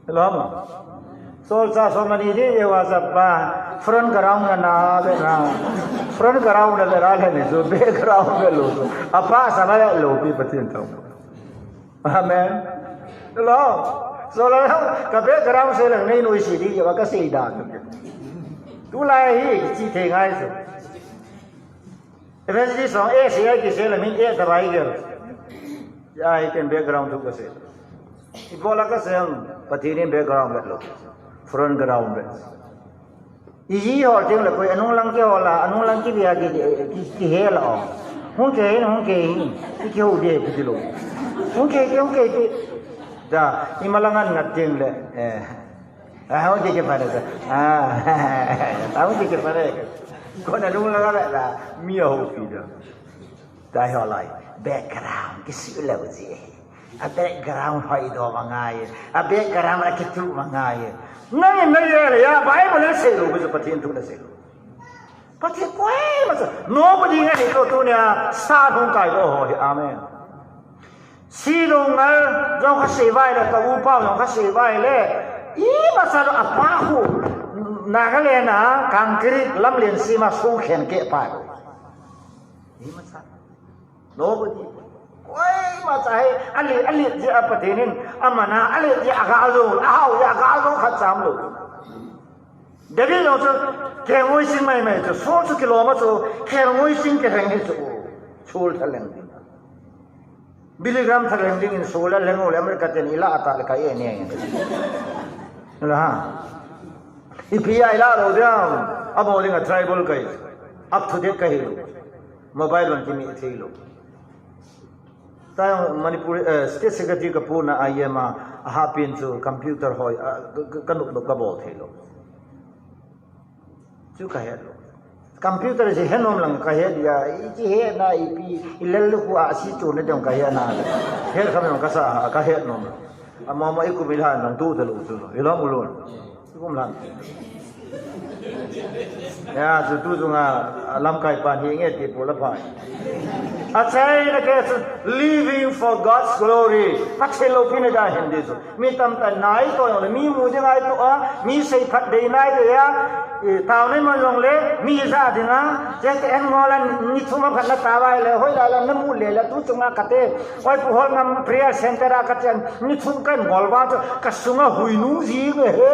Hello, ma. Solchah som le ni ding, ye WhatsApp pa. Front ground na na, be na. Front ground na le ra le ni, so background na lo. Apa sa na lo pi Pathen thang. Amen. Hello. So la ka background se le nei noi si ding, ye wa ka sei da. Tulai hi, chi thei ngai so. Evangelist song, eh, si ai ki se le min, eh, ta bai gel. Ya, hi ken background thu ka sei. Ibola ka sei, Pathen in background vet lo. Front ground vet. Iji ho teng le koi, anung lang ki ho la, anung lang ki bia ki, ki, ki he la o. Hung ke hin, hung ke hin. Ki ki ho de, ki ki lo. Hung ke, ki hung ke, ki. Da, imalangan ngat teng le, eh. Ah, hung ke ke pare sa. Ah, hung ke ke pare. Kona lung la la la, mi ho pi da. Dai ho lai, background, ki si lo ji. A background hoi do ma ngai. A background a ki tu ma ngai. Nang in na ye le ya, Bible le sei lo, ku Pathen thu le sei lo. Pathen koi ma sa. Nobody ngai to tu nia, sa hung kai do ho hi. Amen. Si lo ngal, jong ka sei vai le, ka u pa jong ka sei vai le. Ima sa lo apa khu. Na ka le na, concrete lam len si ma su khen ke pa. Hi masa. Nobody. Koima cha hi, ale, ale, je a Pathen in, amana, ale, je a gal lo, a hao, je a gal lo, khat cham lo. David lo chu, kengoi sing mai mai chu, so chu kiloma chu, kengoi sing ke heng hi chu, chul tha leng. Billy Graham thaleng dingin solar leng ole America ten ila ata le kai e ne. La ha. Ipi a ila lo diam. Abo ding a tribal kai. Up to date kai lo. Mobile ban kimi thei lo. Ta Manipur eh, state secretary ka puna a yema a hapin chu computer hoi ka nuk ka bol thei lo. Chu ka het lo. Computer si henom lang ka het ya, i chi het na ipi, i lel lu ku a si tu ne dong ka het na. Het kha me ka sa, ka het nom. Ama ma i ku mi lan lang tu ta lu chu. I lo mu lu. I ku mi lan. Ya, chu tu chu nga lam kai pan hi nge ti pu la pa. A chai na ke chu living for God's glory. Pathen lopi na da hin di chu. Mi tamtah nai to jong le, mi mu ding nai to a, mi seiphat dei nai to a, eh, tao nai man jong le, mi ja ding a, che te en ngol a, ni thum a phat na ta vai le, hoi la la, na mu le la, tu chunga kate, oi pu hol ngam prayer center a ka chen, ni thum kan ngol va chu, ka sunga hui nu ji nge he.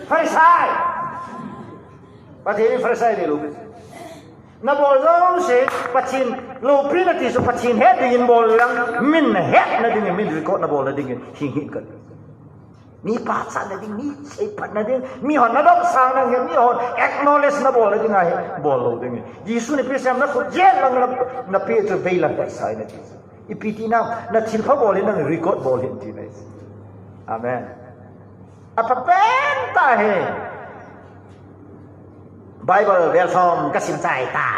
Pharisai. Pathen in Pharisai le lo. Na bol jouse, Pathen lopi na ti chu Pathen het dingin bol lang, min na het na dingin, min record na bol na dingin, hing hing kan. Mi pachat na ding, mi seiphat na ding, mi hon na dom sang na ding, mi hon acknowledge na bol na ding ahi, bol lo dingin. Jesu ni pi sem na khut jet lang na, na pi chu vei lang Pharisai na ti. Ipi ti nang, na thilpha bol in nang record bol in ti nai. Amen. Apha pen ta he. Bible vel som ka sim chai ta.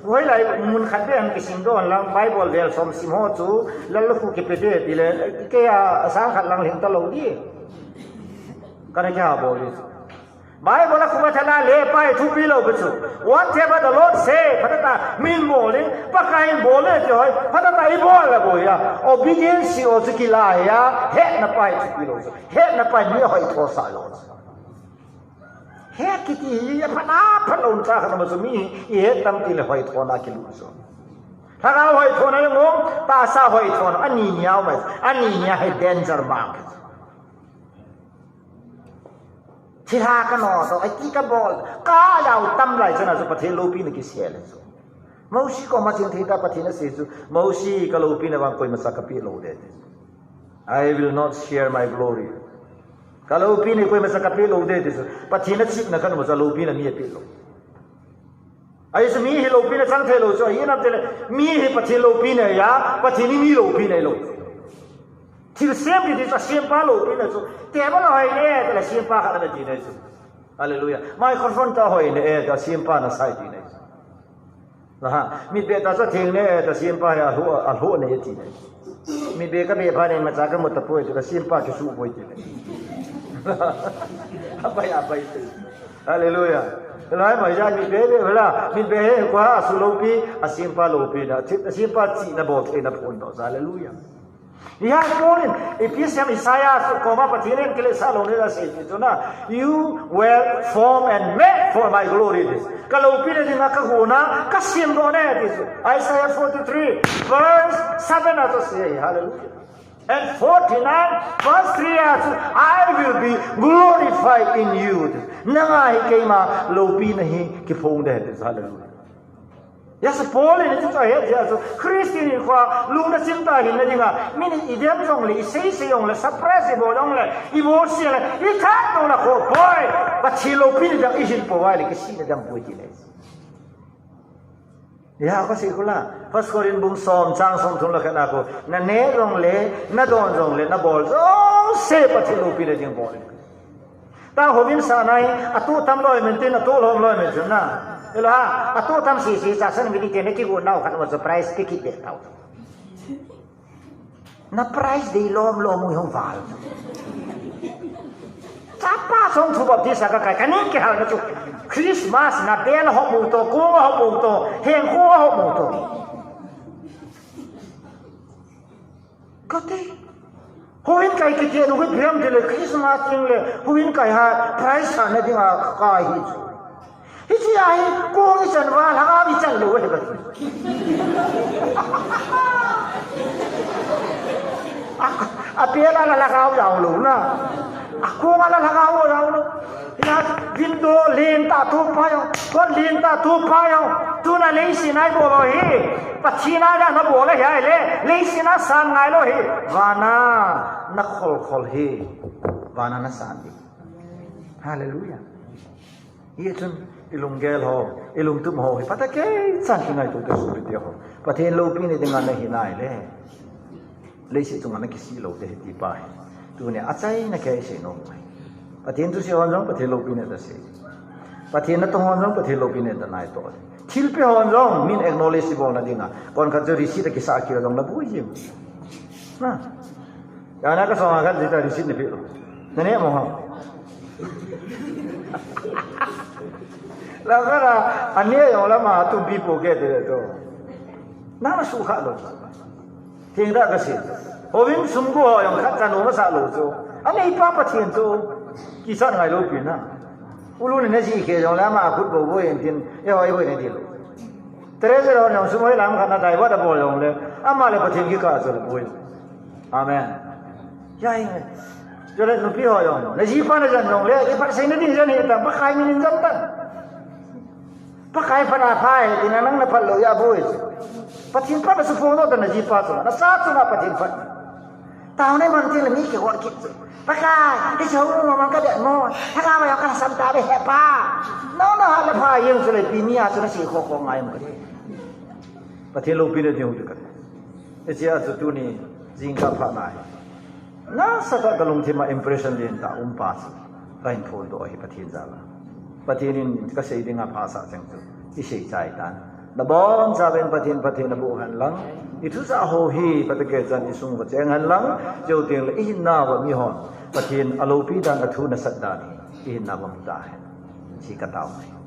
Hoilai mun khat be ham kisim don lang Bible vel som sim ho chu lal khu kipe de ti le ke a sang khat lang lhing ta lo di. Ka na kya bol di. Bible a khu ma thela le pai thupi lo be chu. Whatever the Lord say, phatah tah min bol in, Pakai in bol le ti hoi, phatah tah i bol la bol ya. Obedience o chu kila ya, het na pai thupi lo chu. Het na pai mi hoi tho sa lo chu. Het kiti hi a phat a phat lo cha kha ma chu mi i het tam ti le hoi tho na kilu chu. Lhagao hoi tho na le ngom, tahsa hoi tho na, ani niau mai, ani nia he danger ma. Thilha ka no to, ai ti ka bol, ka yau tam lai chana chu Pathen lopi na kisel chu. Mosi koma ching thei ta Pathen asei chu, Mosi ka lopi na vang koima cha ka pe lo de. I will not share my glory. Ka lopi na koima cha ka pe lo de ti chu. Pathen a chipna ka no cha lopi na mi a pe lo. Ahi chu mi hi lopi na chang thei lo chu, ahi nam te le, mi hi Pathen lopi na ya, Pathen hi mi lopi na lo. Thil sem ti ti chu a sempa lopi na chu, te ba lo hai le, te le sempa kha na ti na chu. Hallelujah. Microphone ta hoi ne, eh, ta sempa na sai ti na chu. Na ha, mi pe ta sa thing ne, eh, ta sempa ya hu, a hu ne ti na chu. Mi pe ka pe pa ne ma cha ka mo ta poi, ta sempa ki su poi ti na. Abai, abai ti. Hallelujah. Lai mai ja mi be be la, mi be he kwa su lopi, a sempa lopi na, a sempa chi na bol thei na phon do. Hallelujah. Ya Paul in, Ephesians Isaiah su koma Pathen in kile sa lo ne la sei ti chu na. You were formed and made for my glory. Ka lopi na ding a ka hu na, ka sem do ne ti chu. Isaiah forty-three, verse seven a chu sei. Hallelujah. And forty-nine, verse three a chu, I will be glorified in you. Nanga hi keima lopi na hi kiphong de. Hallelujah. Yes, Paul in chu he ya chu Christian in kwa lung na sim ta hin na dinga. Min i dem jong le, i sei sei jong le, surprise i bol jong le, i bol si le, i that jong le ko boy. Pathen lopi na ding i hin po vai le kisi na ding po ti le. Ya, ka sei khu la. First Corinth bung som, chang som thum la khat na khu. Na neh jong le, na don jong le, na bol jouse Pathen lopi na ding bol. Ta hovin sa nai, a tu tam loi men tin, a tu lom loi men tin na. Ilo ha, a tu tam si si cha san mi di te ne ki gu nau khat mo surprise ki ki de tau. Na prize dei lom lom u hong val. Chapa song thu Baptist ka kai, ka ning kihal na chu. Christmas na bel ho mu to, ko ho mu to, heng ko ho mu to. Ka te. Houin kai kiti nu hi phiam ti le Christmas ting le houin kai ha prize sa na dinga kai hi chu. Hiche a hi kong ichan va lhagao ichan lou ahi kati. A, a pel a la lhagao jao lou na. A kong a la lhagao jao lou. Hia window lentah tu pai o. Kon lentah tu pai o. Tuna leiset a ibol u hi. Pathen a dinga nabol ahi le. Leiset a san ngai lou hi. Vana nakhol khol hi. Vana nasan ding. Hallelujah. Hichun ilunggel ho, ilungtup ho hi phatecha kei chan kingaito te sopite ho. Pathen loupina dinga nahi nai le. Leiset chunga nakisih lou te hi ti pa hi. Tuni a achaina kei sei nom u ahi. Pathen thusei hon jong Pathen loupina nasei. Pathen natong hon jong Pathen loupina nangaito. Thilpeh hon jong min acknowledge ibolna dinga. Konkhat chu receipt akisah kit jong naboi jing. Na. Jana kasonga khat jita receipt napeh lou. Nane mo ham. Lakara, ane jong lama tumpi po ke te to. Nana sukha lou. Thengtah kasei. Houin sum gu ho jong khat chanu masa lou chu. Aneipa Pathen chu. Kisat ngai lou pi na. Ulu ni najih khe jong le ama khut bou bou in tin. Eiho, eiho nadil lou. Treasurer ho jong sum hoilam khat na divert abol jong le. Ama le Pathen kikah chu le boi. Amen. Hia hi. Chule nupi ho jong. Najipa najen jong le. Kiphatsei nading jen hi ta. Pakai min in jen ta. Pakai phat a pha hi, tina nang naphat lou ya boi. Pathen phat na suphong lou ta najipa chu. Nasa chu na Pathen phat. Tao nei man tin le mi kihot kit chu. Pakai, hiche hung mang ka det mo. Thanga ma ya ka sam ta be he pa. Nau na ha le pha yeng chu le pi mi a chu na si kho kho ngai mo ka. Pathen loupina ding hu ka. Hiche a chu tuni jingkah phat na hi. Nasatah kalungthim a impression lentah um pa chu kahin phondoh ahi Pathen jal a. Pathen in kasei dinga phasah cheng chu isei chai tan. Nabonchauvin Pathen phatthei naboh hen lang, ithusah ho hi phatecha kei chan isung uva cheng hen lang, chuteng le ihinna uva mihon Pathen aloupi dan, athu nasat dan hi ihinna uva mu tahen. Hiche katao ahi.